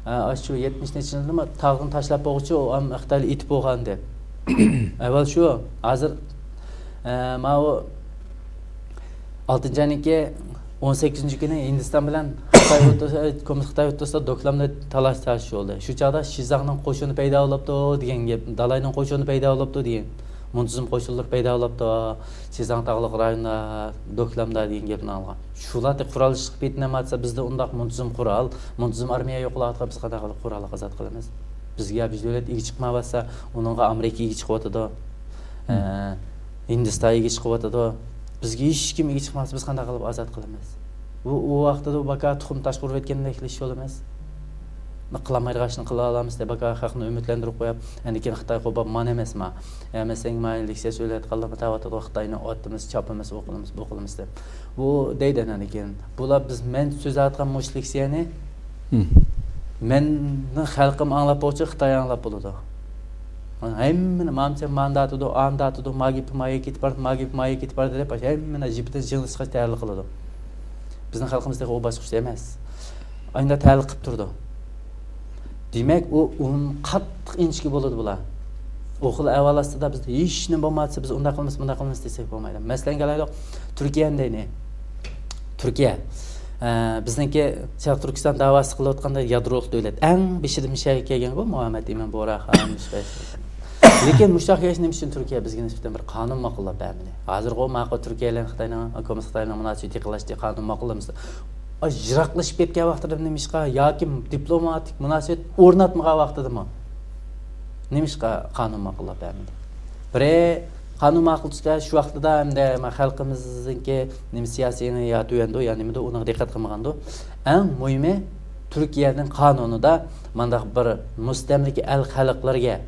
ئا، شۇ يەتمىشىنچى يىلدىمۇ تاغدىن تاشلاپ بولغۇچە ئۇ خىتايلار ئېتىپ بولغان دەپ. ئەۋۋەل شۇ، ھازىر، ئە، ماۋۇ ئالتىنچى ئاينىڭكى ئون سەككىزىنچى كۈنى ھىندىستان بىلەن خىتاي ئوتتۇرىسىدا، كوممۇنىست خىتاي ئوتتۇرىسىدا دوكلامدا تالاش تارتىش بولدى. شۇ چاغدا شىزاڭنىڭ قوشۇنى پەيدا بولۇپتۇ دېگەن گەپ، دالاينىڭ قوشۇنى پەيدا بولۇپتۇ دېگەن، مۇنتىزىم قوشۇنلىرى پەيدا بولۇپتۇ، شىزاڭ تاغلىق رايوندا دوكلامدا دېگەن گەپنى ئاڭلىغان. شۇلار قورال ئىشلىشىپ پېتىنەماتسا، بىزدە ئۇنداق مۇنتىزىم قورال، مۇنتىزىم ئارمىيە يوقلاۋاتقان، بىز قانداق قىلىپ قوراللىق ئازاد قىلىمىز؟ بىزگە بىر دۆلەت ئىگە چىقمايۋاتسا، ئۇنىڭغا ئامېرىكا ئىگە چىقىۋاتىدۇ. ئە، ھىندىستان ئىگە چىقىۋاتىدۇ. بىزگە ھېچكىم ئىگە چىقماس، بىز قانداق قىلىپ ئازاد قىلىمىز؟ بۇ، ئۇ ۋاقتىدا باكا تۇخۇم تاش قۇرۇۋەتكەندەك ئىش بولىمىز. قىلالمايدىغان ئىشنى قىلالامىز دەپ باكا خەقنى ئۈمىدلەندۈرۈپ قويۇپ، ئەندىن كېيىن خىتاي قوپاپ مانا ئەمەسما. ھەممە سەڭ ما لېكسىيە سۆزلەۋاتقانلارمۇ تاۋاتىدۇ، خىتاينى ئاتىمىز، چاپىمىز، ئۇ قىلىمىز، بۇ قىلىمىز دەپ. بۇ دەيدۇ ئەندىن كېيىن. بۇلار بىز، مەن سۆزلەۋاتقان مۇشۇ لېكسىيەنى مېنىڭ خەلقىم ئاڭلاپ بولغۇچە خىتاي ئاڭلاپ بولىدۇ. ھەممىنى مامچە مانداتىدۇ، ئانداتىدۇ، ما گېپى ما يەرگە كېتىپ بارىدۇ، ما گېپى ما يەرگە كېتىپ بارىدۇ دەپ، ھەممىنى جىپىدىن جىڭلىشىشقا تەييارلىق قىلىدۇ. بىزنىڭ خەلقىمىز تېخى ئۇ باسقۇچتا ئەمەس. ئاينىدا تەييارلىق قىلىپ تۇرىدۇ. دېمەك، ئۇ، ئۇ قاتتىق ئىنچىكە بولىدۇ بۇلار. ئۇ خىل ئەھۋال ئاستىدا بىزدە ھېچنېمە بولمىسا، بىز ئۇنداق قىلىمىز، مۇنداق قىلىمىز دېسەك بولمايدۇ. مەسىلەن، كېلەيلى، تۈركىيەنى دەيلى. تۈركىيە، ئە، بىزنىڭكى شەرقىي تۈركىستان داۋاسى قىلىۋاتقاندا يادرولۇق دۆلەت. ئەڭ بېشىدا مىشەگە كەلگەنغۇ مۇھەممەد ئىمىن بۇغرا خان، مۇشۇ لېكىن مۇشۇنداق كەلگەچ نېمە ئۈچۈن تۈركىيە بىزگە نىسبەتەن بىر قانۇن ماقۇللاپ بەرمىدى؟ ھازىرغۇ ماقۇل تۈركىيە بىلەن خىتاينىڭ، كوممۇنىست خىتاينىڭ مۇناسىۋىتى يېقىنلاشتى، قانۇن ماقۇللىمىسا. ئاي، يىراقلىشىپ كەتكەن ۋاقتىدا نېمىشقا ياكى دىپلوماتىك مۇناسىۋەت ئورناتمىغان ۋاقتىدىمۇ نېمىشقا قانۇن ماقۇللاپ بەرمىدى؟ بىرى، قانۇن ماقۇل تۈزگەن شۇ ۋاقتىدا ھەمدە خەلقىمىزنىڭكى نېمە سىياسىيىنى يا تۆۋەندۇ يا نېمىدۇ، ئۇنىڭغا دىققەت قىلمىغاندۇ. ئەڭ مۇھىمى، تۈركىيەنىڭ قانۇنىدا مانداق بىر مۇستەملىكە ئەل خەلقلىرىگە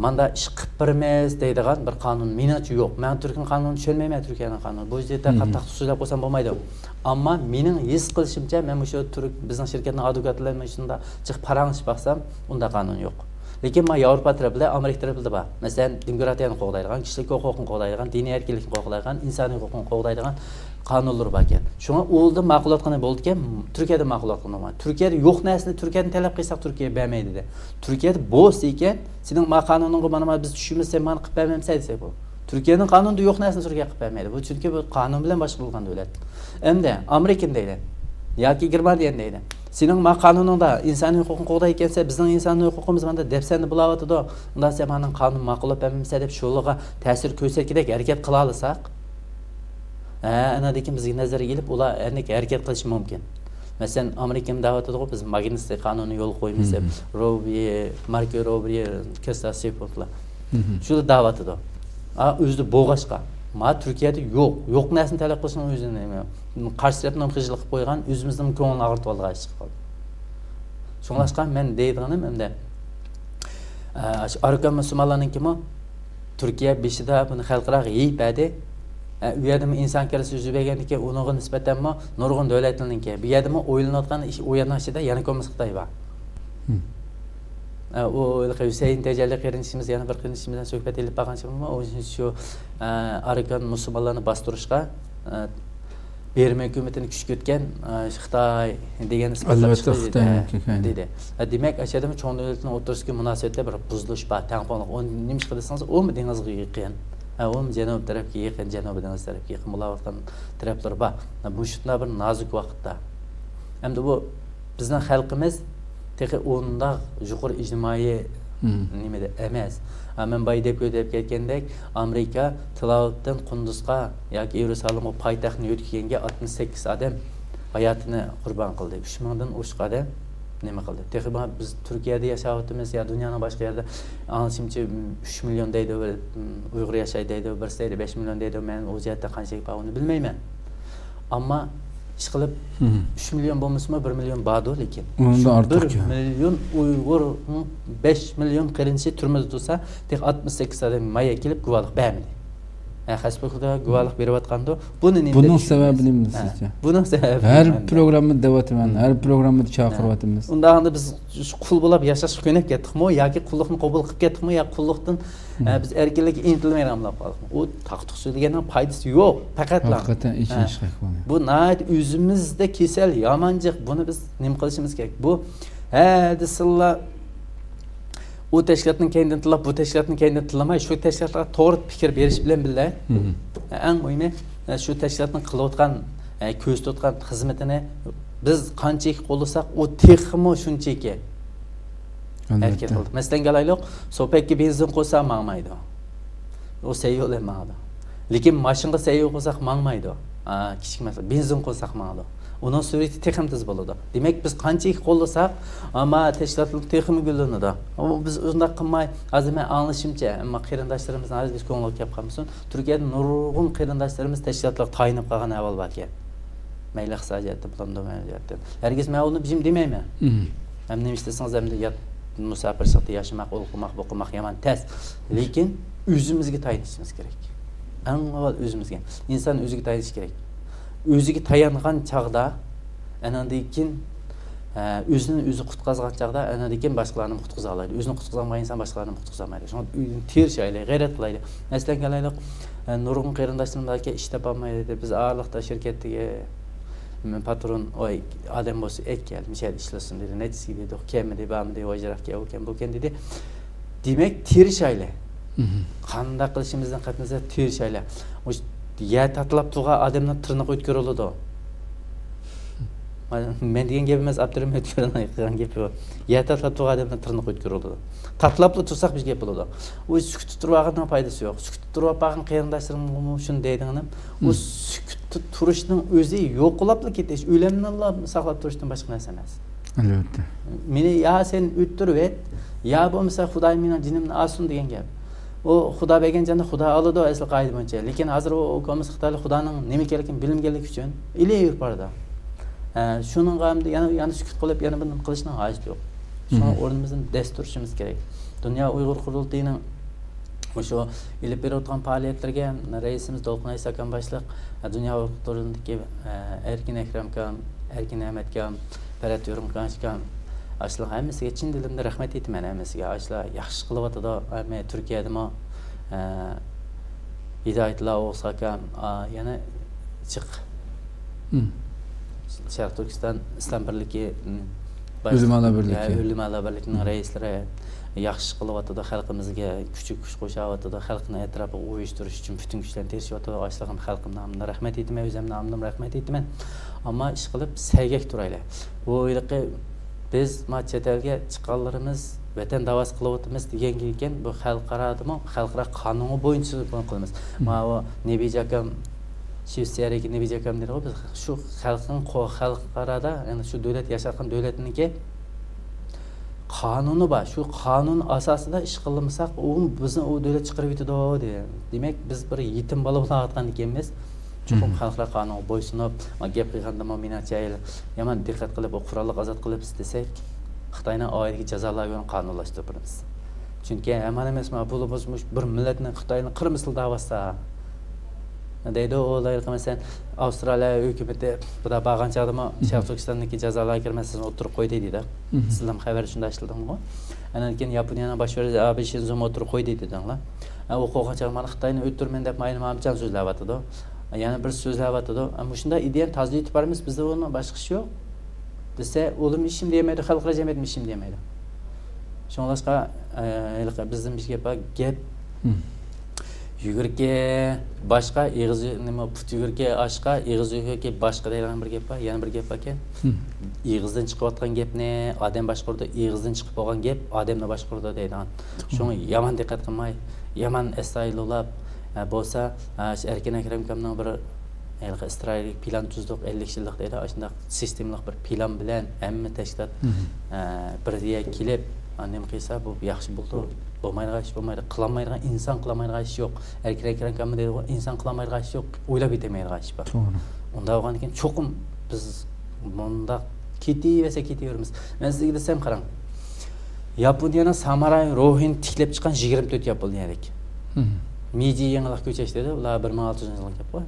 مانداق ئىش قىلىپ بېرىمىز دەيدىغان بىر قانۇن مېنىڭچە يوق. مەن تۈركنىڭ قانۇنىنى چۈشەنمەيمەن، تۈركىيەنىڭ قانۇنى. بۇ يەردە قاتتىق سۆزلەپ قويسام بولمايدۇ. ئەمما مېنىڭ ھېس قىلىشىمچە، مەن مۇشۇ تۈرك، بىزنىڭ شىركەتنىڭ ئادۋوكاتى بىلەن مۇشۇنداق جىق پاراڭلىشىپ باقسام، ئۇنداق قانۇن يوق. لېكىن مانا ياۋروپا تەرەپىدە، ئامېرىكا تەرەپىدە بار. مەسىلەن، دېموكراتىيەنى قوغدايدىغان، كىشىلىك ھوقۇقنى قوغدايدىغان، دىنىي ئەركىنلىكنى قوغدايدىغان، ئىنسانىي ھوقۇقنى قوغدايدىغان قانۇنلىرى باركەن. شۇڭا ئۇ يەردە ماقۇلاتقىنى بولىدىكەن، تۈركىيەدە ماقۇلاتقىنى بولمايدۇ. تۈركىيەدە يوق نەرسىنى تۈركىيەدىن تەلەپ قىلساق، تۈركىيە بەرمەيدۇ دېدى. تۈركىيەدە بولسا ئىكەن، سېنىڭ ما قانۇنۇڭغا مانا، مانا بىز چۈشىمىز، سەن مانا قىلىپ بەرمەمسەن دېسەك بۇ. تۈركىيەنىڭ قانۇنىدا يوق نەرسىنى تۈركىيە قىلىپ بەرمەيدۇ. بۇ چۈنكى بۇ قانۇن بىلەن باشقۇرۇلغان دۆلەت. ئەمدى ئامېرىكىنى دەيلى ياكى گېرمانىيەنى دەيلى. سېنىڭ ما قانۇنۇڭدا ئىنسانىي ھوقۇقنى قوغدايدىكەنسەن، بىزنىڭ ئىنسانىي ھوقۇقىمىز مانا دەپسەندە بولاۋاتىدۇ. ئۇنداق سەن مانىڭ قانۇن ماقۇللاپ بەرمەمسەن دەپ شۇلارغا تەسىر كۆرسەتكۈدەك ھەرىكەت قىلالىساق، ھە، ئاندىن كېيىن بىزگە نەزەرگە ئېلىپ، ئۇلار ئەنىكى ھەرىكەت قىلىشى مۇمكىن. مەسىلەن، ئامېرىكىمۇ دەۋاتىدىغۇ، بىز ماگنىتسكىي قانۇنىنى يولغا قويىمىز دەپ، روبى، ماركو روبى، كىرستال سېفورتلار. شۇ دەۋاتىدۇ. ئا، ئۆزىدە بولغاچقا. ما تۈركىيەدە يوق. يوق نەرسىنى تەلەپ قىلىشنىڭ ئۆزىنى، قارشى تەرەپنىڭ خىجىللىقى قويغان، ئۆزىمىزنىڭ كۆڭلىنى ئاغرىتىۋالىدىغان ئىش چىقىپ قالدى. شۇڭلاشقا مەن دەيدىغىنىم ئەمدى، ئە، شۇ ئاركان مۇسۇلمانلارنىڭكىمۇ تۈركىيە بېشىدا بۇنى خەلقئاراغا يېيىپ بەردى. ئە، ئۇ يەردىمۇ ئىنسان كىرىسى يۈز بەرگەندىكىن، ئۇنىڭغا نىسبەتەنمۇ نۇرغۇن دۆلەتلەرنىڭكى. بۇ يەردىمۇ ئويلىنىۋاتقان ئىش، ئۇ يەرنىڭ ئىچىدە يەنە كوممۇنىست خىتاي بار. ئە، ئۇ ھېلىقى ھۈسەيىن تەجەللى قېرىندىشىمىز، يەنە بىر قېرىندىشىمىز بىلەن سۆھبەت ئېلىپ بارغان چېغىمۇ، ئۇ شۇ، ئە، ئاركان مۇسۇلمانلارنى باستۇرۇشقا، ئە، بېرما ھۆكۈمىتىنى كۈچكە يۆتكەن، ئە، خىتاي دېگەن ئىسپاتلاپ ئەلۋەتتە، چىقتى دېدى. خىتاينىڭكى، ھە، دېدى. ئە، دېمەك، ئاشۇ يەردىمۇ چوڭ دۆلەتنىڭ ئوتتۇرىسىدىكى مۇناسىۋەتتە بىر بۇزۇلۇش بار، تەڭپۇڭلۇق. ئۇ نېمىشقا دېسىڭىز، ئۇمۇ دېڭىزغا يېقىن. ئە، ئۇمۇ جەنۇب تەرەپكە يېقىن، جەنۇبىي دېڭىز تەرەپكە يېقىن بولاۋاتقان تەرەپلىرى بار. ئە، مۇشۇنداق بىر نازۇك ۋاقىتتا. ئەمدى بۇ بىزنىڭ خەلقىمىز تېخى ئۇنداق يۇقىرى ئىجتىمائىي نېمىدە ئەمەس. ھە، مەن بايا دەپ، دەپ كەتكەندەك، ئامېرىكا تېل-ئاۋىۋتىن قۇندۇزغا ياكى يېرۇسالىمغا پايتەختنى يۆتكىگەنگە ئاتمىش سەككىز ئادەم ھاياتىنى قۇربان قىلدى. ئۈچ مىڭدىن ئوشۇق ئادەم نېمە قىلدى؟ تېخى ما-، بىز تۈركىيەدە ياشاۋاتىمىز يا دۇنيانىڭ باشقا يەردە، ئاڭلىشىمچە، ئۈچ مىليون دەيدۇ، بىر، ئۇيغۇر ياشايدۇ دەيدۇ، بىرسى دەيدۇ، بەش مىليون دەيدۇ. مەن ئۇ جەھەتتە قانچىلىك بار، ئۇنى بىلمەيمەن. ئەمما ئىشقىلىپ، مم. ئۈچ مىليون بولمىسىمۇ، بىر مىليون باردۇ، لېكىن. ئۇنىڭدىن شۇ بىر ئارتۇق. مىليون ئۇيغۇرنىڭ بەش مىليون قېرىندىشى تۈرمىدە تۇرسا، تېخى ئاتمىش سەككىز ئادەم مايا كېلىپ گۇۋاھلىق بەرمىدى. ھە، خەسپۇكىدا گۇۋاھلىق بېرىۋاتقاندۇ. بۇنى نېمە بۇنىڭ دەپ سەۋەبى چۈشىنىمىز؟ نېمە سىزچە؟ ھە، بۇنىڭ سەۋەبى ھەر نېمە؟ پروگراممىدا دەۋاتىمەن، ھە. ھەر پروگراممىدا ھە. چاقىرىۋاتىمىز. ئۇنداقتا بىز شۇ قۇل بولاپ ياشاشقا كۆنۈپ كەتتۇقمۇ ياكى قۇللۇقنى قوبۇل قىلىپ كەتتۇقمۇ يا قۇللۇقتىن، ھە، بىز ئەركىنلىككە ئىنتىلمەيدىغان بولۇپ قالدۇقمۇ؟ ئۇ تاقتۇق سۆزلىگەننىڭ پايدىسى يوق، پەقەتلا. ھەقىقەتەن ئېچىنىشلىق بۇ. بۇ ناھايىتى ئۆزىمىزدە كېسەل، يامان جىق. بۇنى بىز نېمە قىلىشىمىز كېرەك؟ بۇ ھە دېسىلا، ئۇ تەشكىلاتنىڭ كەينىدىن تىللاپ، بۇ تەشكىلاتنىڭ كەينىدىن تىللىماي، شۇ تەشكىلاتلارغا توغرا پىكىر بېرىش بىلەن بىللە، مم. ئەڭ مۇھىمى، شۇ تەشكىلاتنىڭ قىلىۋاتقان، كۆرسىتىۋاتقان خىزمىتىنى بىز قانچىكى قوللىساق، ئۇ تېخىمۇ شۇنچىكى ھەرىكەت ئەلۋەتتە. قىلىدۇ. مەسىلەنگە ئالايلۇق، سوپەككە بېنزىن قۇيسا ماڭمايدۇ. ئۇ سەي بىلەن ماڭىدۇ. لېكىن ماشىنىغا سەي قىلساق ماڭمايدۇ. ئا، كىچىك مەسىلە، بېنزىن قۇيساق ماڭىدۇ. ئۇنىڭ سۈرئىتى تېخىمۇ تېز بولىدۇ. دېمەك، بىز قانچىكى قوللىساق، ئەمما تەشكىلاتلىق تېخىمۇ گۈللىنىدۇ. ئۇ، بىز ئۇنداق قىلماي، ھازىر مەن ئاڭلىشىمچە، ئەمما قېرىنداشلىرىمىزنىڭ ھەرگىز كۆڭلىگە كەپ قالمىسۇن، تۈركىيەدە نۇرغۇن قېرىنداشلىرىمىز تەشكىلاتلارغا تايىنىپ قالغان ئەھۋال باركەن. مەيلى ئىقتىسادىي جەھەتتىن بولامدۇ، مەنىۋى جەھەتتىن. ھەرگىز مەن ئۇنى جىم دېمەيمەن. مم. ھەم نېمە ئىشلىسىڭىز، ئەمدى يات مۇساپىر سىرتى ياشىماق، ئۇ قىلماق، بۇ قىلماق يامان تەس. لېكىن ئۆزىمىزگە تايىنىشىمىز كېرەك. ئەڭ ئاۋۋال ئۆزىمىزگە. ئىنسان ئۆزىگە تايىنىشى كېرەك. ئۆزىگە تايانغان چاغدا، ئاناندىن كېيىن، ئە، ئۆزىنى ئۆزى قۇتقازغان چاغدا، ئاناندىن كېيىن باشقىلارنىمۇ قۇتقۇزالايدۇ. ئۆزىنى قۇتقۇزالمىغان ئىنسان باشقىلارنىمۇ قۇتقۇزالمايدۇ. شۇڭا تىرىشايلى، غەيرەت قىلايلى. مەسىلەن، ئالايلۇق، ئە، نۇرغۇن قېرىنداشلىرىمىز باركەن، ئىش تاپالمايدۇ. بىز ئارىلىقتا شىركەتتىكى مم، پاترون، ئوي، ئادەم بولسا ئەكەل، مۇشۇ يەردە ئىشلىسۇن دېدى. نەچچىسىگە دېدۇق، كەلمىدى، بارمىدى، ۋاجراق ئۇكەن، بۇكەن دېدى. دېمەك، تىرىشايلى. مم. قانداق قىلىشىمىزدىن قەتئىينەزەر تىرىشايلى. مۇشۇ يەر تاتىلاپ تۇرغان ئادەمنىڭ تىرنىقى ئۆتكۈرۈلىدۇ. مەن دېگەن گەپ ئەمەس، ئاپتورۇم ئۆتكۈرۈلگەن گەپ بۇ. يەر تاتىلاپ تۇرغان ئادەمنىڭ تىرنىقى ئۆتكۈرۈلىدۇ. تاتىلاپلا تۇرساق بىر گەپ بولىدۇ. ئۇ سۈكۈتتە تۇرۇۋالغاننىڭ پايدىسى يوق. سۈكۈتتە تۇرۇۋاپ باققان قېرىنداشلىرىمغىمۇ شۇنى دەيدىغىنىم، ئۇ مم. سۈكۈتتە تۇرۇشنىڭ ئۆزى يوقىلاپلا كېتىش، ئۆلۈمنىلا ساقلاپ تۇرۇشتىن باشقا نەرسە ئەمەس. ئەلۋەتتە. مېنى يا سەن ئۆلتۈرۈۋەت، يا بولمىسا خۇدايىم مېنىڭ جېنىمنى ئالسۇن دېگەن گەپ. ئۇ خۇدا بەرگەن جاننى خۇدا ئالىدۇ ئەسلى قائىدە بويىچە. لېكىن ھازىر ئۇ كوممۇنىست خىتايلار خۇدانىڭ نېمە ئىكەنلىكىنى بىلمىگەنلىكى ئۈچۈن ئېلىۋېرىپ بارىدۇ. ھە، شۇنىڭغا ئەمدى يەنە، يەنە سۈكۈت قىلىپ، يەنە بۇنى قىلىشنىڭ ھاجىتى يوق. شۇڭا مم. ئورنىمىزدىن دەس تۇرۇشىمىز كېرەك. دۇنيا ئۇيغۇر قۇرۇلتىيىنىڭ مۇشۇ ئېلىپ بېرىۋاتقان پائالىيەتلىرىگە رەئىسىمىز دولقۇن ئەيسا ئاكام باشلىق، دۇنيا ئۇيغۇر قۇرۇلتىيىدىكى، ئە، ئەركىن ئەكرەم ئاكام، ئەركىن ئەمەت ئاكام، پەرھات يورۇم ئاكام، ئاشۇلارنىڭ ھەممىسىگە چىن دىلىمدىن رەھمەت ئېيتىمەن ھەممىسىگە. ئاشۇلار ياخشى قىلىۋاتىدۇ. ھەممە تۈركىيەدىمۇ، ئە، ھىدايەتۇللا ئوغۇز ئاكام، ئا، يەنە جىق. مم. شەرقىي تۈركىستان ئىسلام بىرلىكى، م، باش-، ئۆلىمالار بىرلىكى. ھە، ئۆلىمالار بىرلىكىنىڭ مم. رەئىسلىرى ياخشى قىلىۋاتىدۇ، خەلقىمىزگە كۈچى كۈچ قوشۇۋاتىدۇ، خەلقنى ئەتراپىغا ئۇيۇشتۇرۇش ئۈچۈن پۈتۈن كۈچلەرنى تىرىشىۋاتىدۇ. ئاشۇلارغا خەلقىم نامىدىن رەھمەت ئېيتىمەن، ئۆزۈم نامىدىن رەھمەت ئېيتىمەن. ئەمما ئىشقىلىپ سەگەك تۇرايلى. بۇ ھېلىقى بىز ما چەت ئەلگە چىققانلىرىمىز ۋەتەن داۋاسى قىلىۋاتىمىز دېگەنگە ئىكەن، بۇ خەلقئارادىمۇ، خەلقئارا قانۇنى بويىچە بۇنى قىلىمىز. مم. ماۋۇ نېبىجى ئاكام، شىۋېتسىيەدىكى نېبىجى ئاكام دېدىغۇ، بىز شۇ خەلقنىڭ قو-، خەلقئارادا، يەنى شۇ دۆلەت ياشاۋاتقان دۆلەتنىڭكى قانۇنى بار. شۇ قانۇن ئاساسىدا ئىش قىلمىساق، ئۇ بىزنى ئۇ دۆلەت چىقىرىۋېتىدۇ، دېگەن. دېمەك، بىز بىر يېتىم بالا بولاۋاتقان ئىكەنمىز. چوقۇم مم. خەلقئارا قانۇنغا بويسۇنۇپ، ما گەپ قىلغاندىمۇ مېنىڭچە يامان دىققەت قىلىپ، ئۇ قوراللىق ئازاد قىلىپسىز دېسەك، خىتاينىڭ ئالاھىدە جازا لاگېرىنى قانۇنلاشتۇرۇپ بېرىمىز. چۈنكى ھامان ئەمەس، ما بۇلىمىز مۇش-، بىر مىللەتنى خىتاينى قىرمىسىلا دەۋاتسا دەيدۇ. ئۇ لايىقى، مەسىلەن، ئاۋسترالىيە ھۆكۈمىتى بۇدا بارغان چاغدىمۇ مم. شەرقىي تۈركىستاندىكى جازا لاگېرى مەسىلىسىنى ئوتتۇرىغا قويدى دېدى. مم. سىزلەرمۇ خەۋەر شۇنداق ئىشلىدىڭغۇ؟ ئاندىن كېيىن ياپونىيەنىڭ باش ۋەزىرى ئابې شىنزومۇ ئوتتۇرىغا قويدى دېدىڭلار. ئە، ئۇ قويغان چاغدا مانا خىتاينى ئۆلتۈرىمەن دەپ ماينى مامچان سۆزلەۋاتىدۇ. يەنە بىر سۆزلەۋاتىدۇ. ئە، مۇشۇنداق ئىدىيەنى تازىلىتىپ بارىمىز، بىزدە ئۇنىڭ باشقا ئىشى يوق دېسە، ئۇلىمۇ ھېچنېمە دېيەلمەيدۇ، خەلقئارا جەمئىيەتمۇ ھېچنېمە دېيەلمەيدۇ. شۇڭلاشقا، ئە، ھېلىقى بىزدىن بىر گەپ بار، گەپ مم. يۈگۈرۈكى باشقا، ئېغىز يۈ-، نېمە، پۇت يۈگۈرۈكى ئاشقا، ئېغىز يۈگۈرۈكى باشقا دەيدىغان بىر گەپ بار. يەنە بىر گەپ باركەن. مم. ئېغىزدىن چىقىۋاتقان گەپنى ئادەم باشقۇرىدۇ، ئېغىزدىن چىقىپ بولغان گەپ ئادەمنى باشقۇرىدۇ دەيدىغان. مم. شۇڭا يامان دىققەت قىلماي، يامان ئەستايىدىللاپ، ئە، بولسا، ئە، شۇ ئەركىن ئەكرەم ئاكامنىڭ بىر ھېلىقى ئىستراتېگىيەلىك پىلان تۈزدۇق، ئەللىك يىللىق دەيدۇ، ئاشۇنداق سىستېمىلىق بىر پىلان بىلەن ھەممە تەشكىلات، مم. ئە، بىر يەرگە كېلىپ، ئا، نېمە قىلسا بۇ ياخشى بولىدۇ. بولمايدىغان ئىش بولمايدۇ، قىلالمايدىغان، ئىنسان قىلالمايدىغان ئىش يوق. ئەركىن ئەكرەم ئاكام دەيدىغۇ، ئىنسان قىلالمايدىغان ئىش يوق، ئويلاپ يېتەلمەيدىغان ئىش بار. توغرا. ئۇنداق بولغاندىكىن چوقۇم بىز مۇنداق كېتىۋەرسە كېتىۋېرىمىز. مەن سىزگە دېسەم، قاراڭ. ياپونىيەنىڭ سامۇراي روھىنى تىكلەپ چىققان يىگىرمە تۆت ياپونىيەلىك. مم. مېيجى يېڭىلىق كۆچەش دەيدۇ. ئۇلار بىر مىڭ ئالتە يۈز يىللىق گەپ قوي.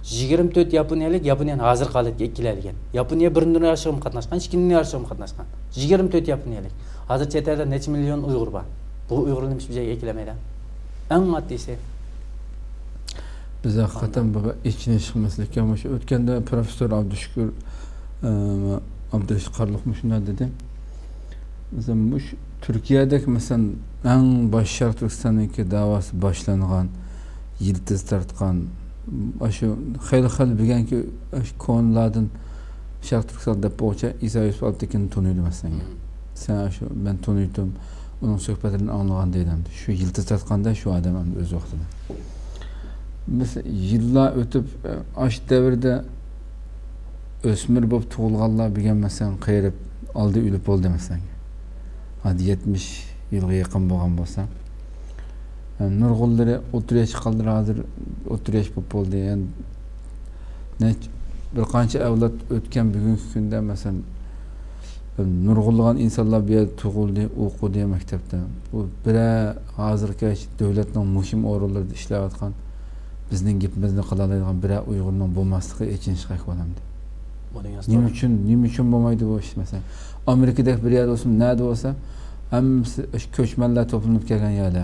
يىگىرمە تۆت ياپونىيەلىك ياپونىيەنى ھازىرقى ھالەتكە ئەكېلەلىگەن. ياپونىيە بىر دۇنيا ئۇرۇشىغىمۇ قاتناشقان، ئىككى دۇنيا ئۇرۇشىغىمۇ قاتناشقان. يىگىرمە تۆت ياپونىيەلىك. ھازىر چەت ئەلدە نەچچە مىليون ئۇيغۇر بار. بۇ ئۇيغۇرلارنى ھېچ بىر جايغا ئەكېلەلمەيدۇ. ئەڭ ئاددىيسى. بىز ھەقىقەتەن بۇ ئېچىنىشلىق مەسىلە ئىكەن. مۇشۇ ئۆتكەندە پروفېسسور ئابدۇشۈكۈر، ئە، ئابدۇرېشىت قارلۇق مۇشۇنداق دېدى. مەسىلەن، مۇشۇ تۈركىيەدەك، مەسىلەن، ئەڭ باش شەرق تۈركىستاندىكى داۋاسى باشلانغان، يىلتىز تارتقان، ئاشۇ خېلى خېلى بۈگۈنكى ئاشۇ كونىلاردىن شەرق تۈركىستان دەپ بولغۇچە ئىسا يۈسۈپ ئالپتېكىننى تونۇيدۇ، مەسىلەن. مم. سەن ئاشۇ، مەن تونۇيتتۇم، ئۇنىڭ سۆھبەتلىرىنى ئاڭلىغان دەيدۇ. شۇ يىلتىز تارتقاندا شۇ ئادەم ئەمدى ئۆز ۋاقتىدا. بىز يىللار ئۆتۈپ، ئاشۇ دەۋردە ئۆسمۈر بولۇپ تۇغۇلغانلار بۈگۈن، مەسىلەن، قېرىپ، ئالدى ئۆلۈپ بولدى، مەسىلەن. ھازىر يەتمىش يىلغا يېقىن بولغان بولسا، نۇرغۇنلىرى ئوتتۇرا ياش چىققانلىرى ھازىر ئوتتۇرا ياش بولۇپ بولدى. يەنە نەچ-، بىر قانچە ئەۋلاد ئۆتكەن بۈگۈنكى كۈندە، مەسىلەن، نۇرغۇنلىغان ئىنسانلار بۇ يەردە تۇغۇلدى، ئوقۇدى مەكتەپتە. بۇ بىرەر ھازىرغىچە دۆلەتنىڭ مۇھىم ئورۇنلىرىدا ئىشلەۋاتقان، بىزنىڭ گېپىمىزنى قىلالايدىغان بىرەر ئۇيغۇرنىڭ بولماسلىقى ئېچىنىشلىق ئەھۋال ئەمدى. بۇ دېگەن نېمە ئۈچۈن، نېمە ئۈچۈن بولمايدۇ بۇ ئىش، مەسىلەن؟ ئامېرىكىدەك بىر يەردە بولسۇن، نەدە بولسا، ھەممىسى ئاشۇ كۆچمەنلەر توپلىنىپ كەلگەن يەردە.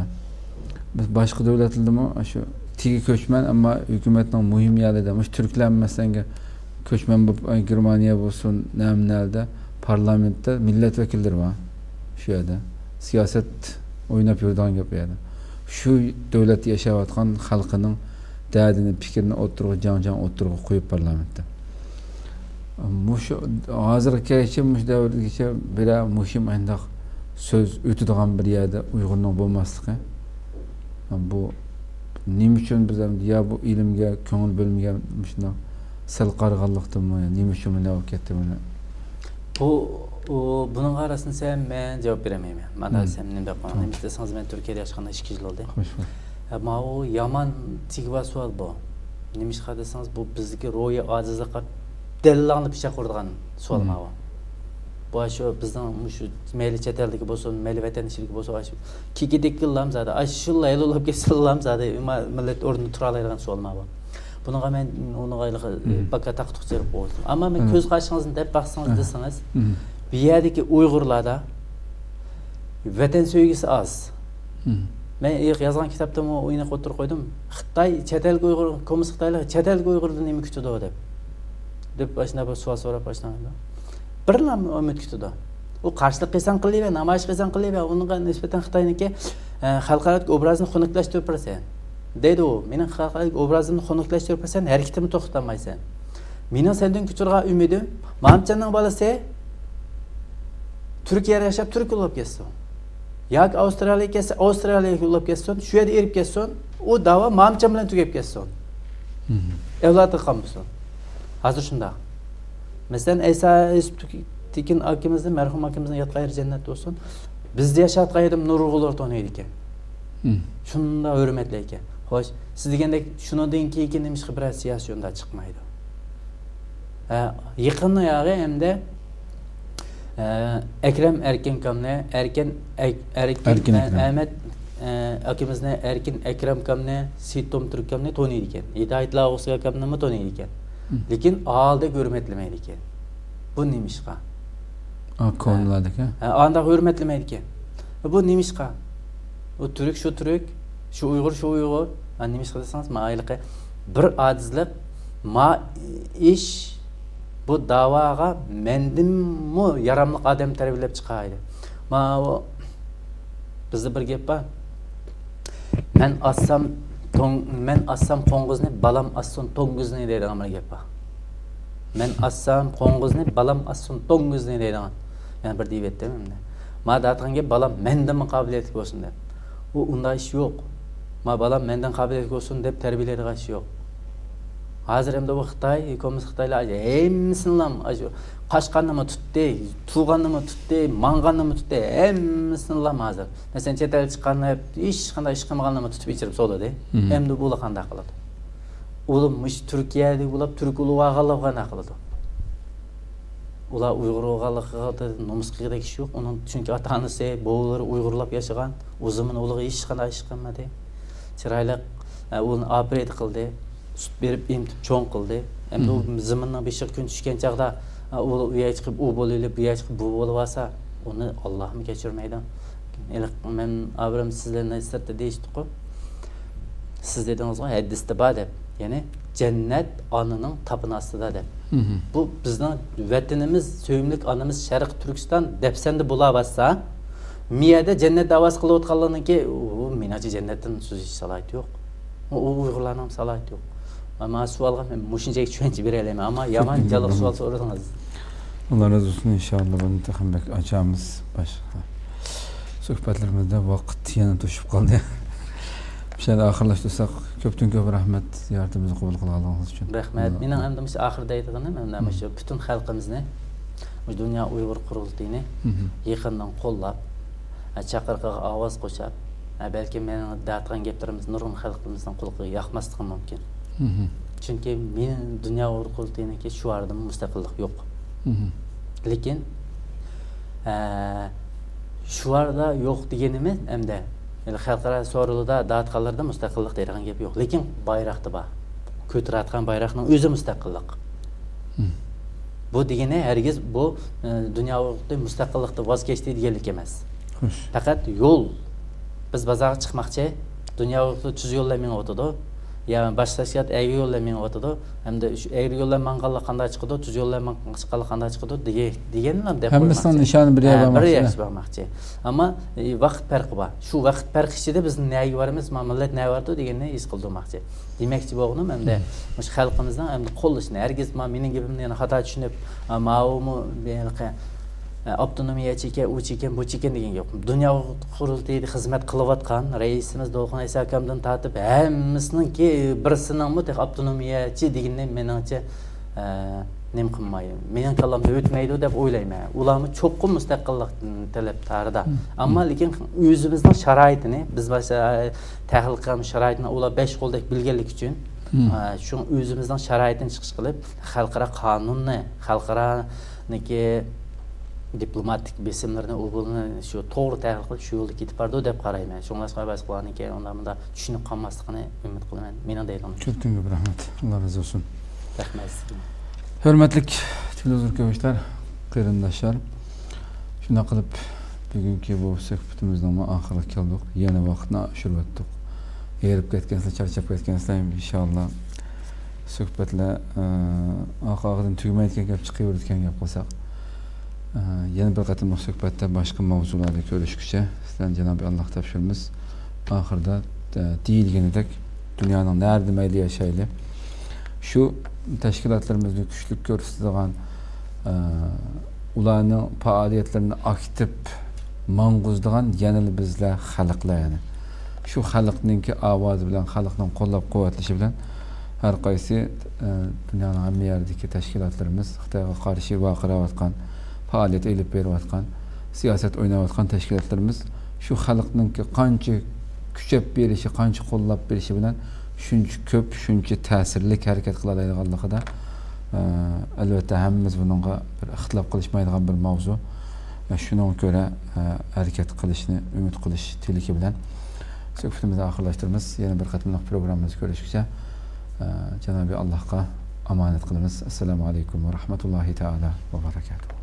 بىز باشقا دۆلەتلەردىمۇ ئاشۇ تېگى كۆچمەن، ئەمما ھۆكۈمەتنىڭ مۇھىم يەرلىرىدە، مۇشۇ تۈركلەر، مەسىلەن، كۆچمەن بولۇپ، ئاي، گېرمانىيە بولسۇن، نەمنەلدە پارلامېنتتا مىللەت ۋەكىللىرى بار شۇ يەردە. سىياسەت ئويناپ يۈرىدىغان گەپ ئۇ يەردە. شۇ دۆلەتتە ياشاۋاتقان خەلقىنىڭ دەردىنى، پىكرىنى ئوتتۇرىغا، جاڭ-جاڭ ئوتتۇرىغا قويۇپ پارلامېنتتا. مۇشۇ ھازىرغىچە، مۇشۇ دەۋرگىچە بىرەر مۇھىم ئانداق سۆز ئۆتىدىغان بىر يەردە ئۇيغۇرنىڭ بولماسلىقى. بۇ نېمە ئۈچۈن بىز ئەمدى يا بۇ ئىلىمگە كۆڭۈل بۆلمىگەن، مۇشۇنداق سەل قارىغانلىقتىنمۇ، يا نېمە ئۈچۈن بۇنداق بولۇپ كەتتى بۇنى؟ بۇ، ئۇ، بۇنىڭغا راستىنى دېسەم، مەن جاۋاب بېرەلمەيمەن. مانا مم. سەن نېمە دەپ قالدىڭ؟ توغرا. نېمە دېسىڭىز، مەن تۈركىيەدە ياشىغاندا ئىككى يىل بولدى. خوش بول. ھە، ماۋۇ يامان تېگىۋا سوئال بۇ. نېمىشقا دېسىڭىز، بۇ بىزدىكى روھىي ئاجىزلىققا دەللەڭلا پىچاق ئۇرىدىغان سوئال مم. ماۋۇ. بۇ شۇ بىزنىڭ مۇشۇ مەيلى چەت ئەلدىكى بولسۇن، مەيلى ۋەتەن ئىچىدىكى بولسۇن، ئاشۇ كېكىدىكىلام زادى، ئاشۇ شۇلا ھېلىلاپ كەتسىلام زادى، ئەمما مىللەت ئورنىدا تۇرالايدىغان سوئال ماۋۇ. بۇنىڭغا مەن، ئۇنىڭغا ھېلىقى مم. پاكا تاقا-تۇقا چېلىپ قويدۇم. ئەمما مەن مم. كۆز قارىشىڭىزنى دەپ باقسىڭىز مم. دېسىڭىز، مم. بۇ يەردىكى ئۇيغۇرلاردا ۋەتەن سۆيگۈسى ئاز. مم. مەن يازغان كىتابتىمۇ ئېنىق ئوتتۇرىغا قويدۇم. خىتاي چەت ئەلگە ئۇيغۇر، كوممۇنىست خىتايلار چەت ئەلگە ئۇيغۇردىن نېمە كۈتىدۇ دەپ. دەپ ئاشۇنداق بىر سوئال سوراپ ئاشۇنداق. بىرلا ئۈمىد كۈتىدۇ. ئۇ قارشىلىق قىلساڭ قىلىۋەر، نامايىش قىلساڭ قىلىۋەر، ئۇنىڭغا نىسبەتەن خىتاينىڭكى، ئە، خەلقئارادىكى ئوبرازىنى خۇنۈكلەشتۈرۈپ بېرىسەن. دەيدۇ ئۇ، مېنىڭ خەلقئارادىكى ئوبرازىمنى خۇنۈكلەشتۈرۈپ بېرىسەن، ھەرىكىتىمنى توختىتالمايسەن. مېنىڭ سەندىن كۈتىدىغان ئۈمىدىم، مامچامنىڭ بالىسى تۈركىيەدە ياشاپ تۈرك بولۇپ كەتسۇن. ياكى ئاۋسترالىيەگە كەتسە، ئاۋسترالىيەگە بولۇپ كەتسۇن، شۇ يەردە ئېرىپ كەتسۇن، ئۇ داۋا مامچام بىلەن تۈگەپ كەتسۇن. مم. ئەۋلادىغا قالمىسۇن. ھازىر شۇنداق. مەسىلەن، ئەيسا يۈسۈپ تېكىن ئاكىمىزنى، مەرھۇم ئاكىمىزنى ياتقان يېرى جەننەت بولسۇن. بىزدە ياشاۋاتقان يەردە نۇرغۇنلار تونۇيدىكەن. مم. شۇنداق ھۆرمەتلەيدىكەن. خوش، سىز دېگەندەك شۇنىڭدىن كېيىن نېمىشقا بىرەر سىياسىي ئۈندىدار چىقمايدۇ؟ ھە، يېقىندا ياغى ئەمدى، ئە، ئەكرەم ئەركىن ئاكامنى، ئەركىن ئەك-، ئەركىن ئەركىن ئە-، ئەكرەم. ئەمەت، ئە، ئاكىمىزنى، ئەركىن ئەكرەم ئاكامنى، سېيىت تومتۈرك ئاكامنى تونۇيدىكەن. ھىدايەتلا ئوغۇز ئاكامنىمۇ تونۇيدىكەن. مم. لېكىن ئالدى ھۆرمەتلىمەيدىكەن. بۇ نېمىشقا؟ ئا، كونىلاردىكى؟ ھە، ئانداق ھۆرمەتلىمەيدىكەن. بۇ نېمىشقا؟ ئۇ تۈرك شۇ تۈرك، شۇ ئۇيغۇر شۇ ئۇيغۇر. ھە، نېمىشقا دېسىڭىز، مانا ھېلىقى بىر ئاجىزلىق، ما ئىش، بۇ داۋاغا مەندىنمۇ ياراملىق ئادەم تەربىيەلەپ چىقايلى. ماۋۇ بىزدە بىر گەپ بار. مەن ئاسسام توڭ-، مەن ئاسسام قوڭغۇزنى، بالام ئاسسۇن توڭگۇزنى دەيدىغان بىر گەپ بار. مەن ئاسسام قوڭغۇزنى، بالام ئاسسۇن توڭگۇزنى دەيدىغان. يەنە بىر دېيىۋەتتىم ئەمدى. ما دەيدىغان گەپ، بالام مەندىنمۇ قابىلىيەتلىك بولسۇن دەپ. ئۇ ئۇنداق ئىش يوق. ما بالام مەندىن قابىلىيەتلىك بولسۇن دەپ تەربىيەلەيدىغان ئىش يوق. ھازىر ئەمدى بۇ خىتاي، كوممۇنىست خىتايلار ھەممىسىنىلا، ئاشۇ قاچقاننىمۇ تۇتتى، تۇغاننىمۇ تۇتتى، ماڭغاننىمۇ تۇتتى، ھەممىسىنىلا ھازىر. مەسىلەن، چەت ئەلگە چىققاننى، ھېچقانداق ئىش قىلمىغاننىمۇ تۇتۇپ ئېچىرىپ سولىدى. مم. ئەمدى بۇلار قانداق قىلىدۇ؟ ئۇلار مۇشۇ تۈركىيەدە بولۇپ، تۈرك ئۇلۇغا ئالغانلىقى قانداق قىلىدۇ؟ ئۇلار ئۇيغۇر بولغانلىقىغا نومۇس قىلغۇدەك ئىش يوق. ئۇنىڭ چۈنكى ئاتا-ئانىسى، بوۋىلىرى ئۇيغۇرلاپ ياشىغان، ئۇ زېمىن ئۇلىغا ھېچقانداق ئىش قىلمىدى. چىرايلىق، ئە، ئۇنى ئاپىرىيەت قىلدى. سۈت بېرىپ ئېمىتىپ چوڭ قىلدى. ئەمدى ئۇ زېمىننىڭ بېشىغا كۈن چۈشكەن چاغدا، ئە، ئۇ، ئۇ يەرگە چىقىپ، ئۇ بولۇۋېلىپ، بۇ يەرگە چىقىپ، بۇ بولۇۋالسا، ئۇنى ئاللاھمۇ كەچۈرمەيدۇ. ھېلىقى مەن ئابرام سىزلەرنى سىرتتا دېيىشتىكۇ. سىز دېدىڭىزغۇ، ھەدىستە بار دەپ. يەنى، جەننەت ئانىنىڭ تاپىنى ئاستىدا دەپ. مم. بۇ بىزنىڭ ۋەتىنىمىز، سۆيۈملۈك ئانىمىز شەرقىي تۈركىستان دەپسەندە بولاۋاتسا، مىيەدە جەننەت داۋاسى قىلىۋاتقانلارنىڭكى، ئۇ، مېنىڭچە جەننەتتىن سۆزلەش سالاھىيىتى يوق. ئۇ، ئۇ ئۇيغۇرلارنىڭ سالاھىيىتى يوق. مانا سوئالغا مەن مۇشۇنچىلىك چۈشەنچە بېرەلەيمەن، ئەمما يامان جانلىق سوئال سورىدىڭىز. ئاللا رازى بولسۇن، ئىنشاللا بۇنى تېخىمۇ بەك ئاچامىز. باشقا سۆھبەتلىرىمىزدە ۋاقىت يەنە توشۇپ قالدى. مۇشۇ يەردە ئاخىرلاشتۇرساق، كۆپتىن كۆپ رەھمەت زىيارىتىمىزنى قوبۇل قىلغانلىقىڭىز ئۈچۈن. رەھمەت. مېنىڭ ئەمدى مۇشۇ ئاخىرىدا دەيدىغىنىم، ئەمدى مۇشۇ پۈتۈن خەلقىمىزنى، مۇشۇ دۇنيا ئۇيغۇر قۇرۇلتىيىنى يېقىندىن قوللاپ، چاقىرىقىغا ئاۋاز قوشاپ، بەلكىم مېنىڭ دەۋاتقان گەپلىرىمىز نۇرغۇن خەلقىمىزنىڭ قۇلىقىغا ياقماسلىقى مۇمكىن. چۈنكى مېنىڭ دۇنيا ئۇيغۇر قۇرۇلتىيىنىڭكى شوئارىدا مۇستەقىللىق يوق. لېكىن، ئە، شوئاردا يوق دېگىنىمىز ئەمدى، يەنى خەلقئارا سورۇنلىرىدا دەۋاتقانلىرىدا مۇستەقىللىق دەيدىغان گەپ يوق. لېكىن بايراقتا بار. كۆتۈرۈۋاتقان بايراقنىڭ ئۆزى مۇستەقىللىق. بۇ دېگىنى ھەرگىز بۇ، ئە، دۇنيا ئۇيغۇر قۇرۇلتىيى مۇستەقىللىقتىن ۋاز كەچتى دېگەنلىك ئەمەس. خوش. پەقەت يول. بىز بازارغا چىقماقچى. دۇنيا ئۇيغۇر قۇرۇلتىيى تۈز يولدا مېڭىۋاتىدۇ. يا باشقا تەشكىلات ئەگرى يولدا مېڭىۋاتىدۇ. ھەمدە شۇ ئەگرى يولدا ماڭغانلار قانداق چىقىدۇ، تۈز يولدا ماڭ-، چىققانلار قانداق چىقىدۇ دېگە-، دېگەنلا دەپ ھەممىسىنىڭ قويماقچى. نىشانى بىر يەرگە ھە، بىر بارماقچى. يەرگە بارماقچى. ئەمما، ئى، ۋاقىت پەرقى بار. شۇ ۋاقىت پەرقى ئىچىدە بىز نەگە بارىمىز، ما مىللەت نەگە بارىدۇ دېگەننى ھېس قىلدۇرماقچى. دېمەكچى بولغىنىم ئەمدى مۇشۇ خەلقىمىزنىڭ ئەمدى قوللىشىنى، ھەرگىز ما مېنىڭ گېپىمنى يەنە خاتا چۈشىنىپ، ئا، ماۋۇمۇ ھېلىقى، ئا، ئاپتونومىيەچى ئىكەن، ئۇچى ئىكەن، بۇچى ئىكەن دېگەن گەپ. دۇنيا قۇرۇلتىيىدا خىزمەت قىلىۋاتقان رەئىسىمىز دولقۇن ئەيسا ئاكامدىن تارتىپ ھەممىسىنىڭكى بىرسىنىڭمۇ تېخى ئاپتونومىيەچى دېگىنىنى مېنىڭچە، ئە، نېمە قىلماي، مېنىڭ كاللامدا ئۆتمەيدۇ دەپ ئويلايمەن. ئۇلارمۇ چوقۇم مۇستەقىللىق تەلەپدارىدا. ئەمما لېكىن ئۆزىمىزنىڭ شارائىتىنى، بىز باشتا تەھلىل قىلغان شارائىتنى ئۇلار بەش قولدەك بىلگەنلىكى ئۈچۈن، ئە، شۇڭا ئۆزىمىزنىڭ شارائىتىنى چىقىش قىلىپ، خەلقئارا قانۇننى، خەلقئارانىڭكى دىپلوماتىك بېسىملىرىنى ئۇ بۇنى شۇ توغرا تەھلىل قىلىپ، شۇ يولدا كېتىپ بارىدۇ دەپ قارايمەن. شۇڭلاشقا باشقىلارنىڭكى ئۇنداق مۇنداق چۈشىنىپ قالماسلىقىنى ئۈمىد قىلىمەن. مېنىڭ دەيدىغىنىم شۇ. كۆپتىن كۆپ رەھمەت. ئاللا رازى بولسۇن. رەھمەت سىزگە. ھۆرمەتلىك تېلېۋىزور كۆرۈشلەر، قېرىنداشلار. شۇنداق قىلىپ، بۈگۈنكى بۇ سۆھبىتىمىزنىڭمۇ ئاخىرىغا كەلدۇق. يەنە ۋاقىتنى ئاشۇرۇۋەتتۇق. ھېرىپ كەتكەنسىلەر، چارچاپ كەتكەنسىلەر، ئىنشاللا سۆھبەتلەر، ئە، ئارقا-ئارقىدىن تۈگىمەيدىكەن گەپ، چىقىۋېرىدىكەن گەپ قىلساق. ئە، يەنە بىر قېتىملىق سۆھبەتتە باشقا ماۋزۇلاردا كۆرۈشكۈچە، سىلەرنى جانابى ئاللاھقا تاپشۇرىمىز. ئاخىرىدا، ئە، دېيىلگىنىدەك، دۇنيانىڭ نەدە مەيلى ياشايلى، شۇ تەشكىلاتلىرىمىزنى كۈچلۈك كۆرسىتىدىغان، ئە، ئۇلارنىڭ پائالىيەتلىرىنى ئاكتىپ ماڭغۇزىدىغان يەنىلا بىزلەر خەلقلەر، يەنى شۇ خەلقنىڭكى ئاۋازى بىلەن، خەلقنىڭ قوللاپ قۇۋۋەتلىشى بىلەن ھەر قايسى، ئە، دۇنيانىڭ ھەممە يەرىدىكى تەشكىلاتلىرىمىز، خىتايغا قارشى ۋارقىراۋاتقان، پائالىيەت ئېلىپ بېرىۋاتقان، سىياسەت ئويناۋاتقان تەشكىلاتلىرىمىز شۇ خەلقنىڭكى قانچە كۈچەپ بېرىشى، قانچە قوللاپ بېرىشى بىلەن شۇنچە كۆپ، شۇنچە تەسىرلىك ھەرىكەت قىلالايدىغانلىقىدا، ئە، ئەلۋەتتە، ھەممىمىز بۇنىڭغا بىر ئىختىلاپ قىلىشمايدىغان بىر ماۋزۇ. ئە، شۇنىڭغا كۆرە، ئە، ھەرىكەت قىلىشنى ئۈمىد قىلىش تىلىكى بىلەن، سۆھبىتىمىزنى ئاخىرلاشتۇرىمىز. يەنە بىر قېتىملىق پروگراممىمىزدا كۆرۈشكىچە، ئە، جانابى ئاللاھقا ئامانەت قىلىمىز. ئەسسالامۇ ئەلەيكۇم ۋە رەھمەتۇللاھى تائالا ۋە بەرەكاتۇھۇ.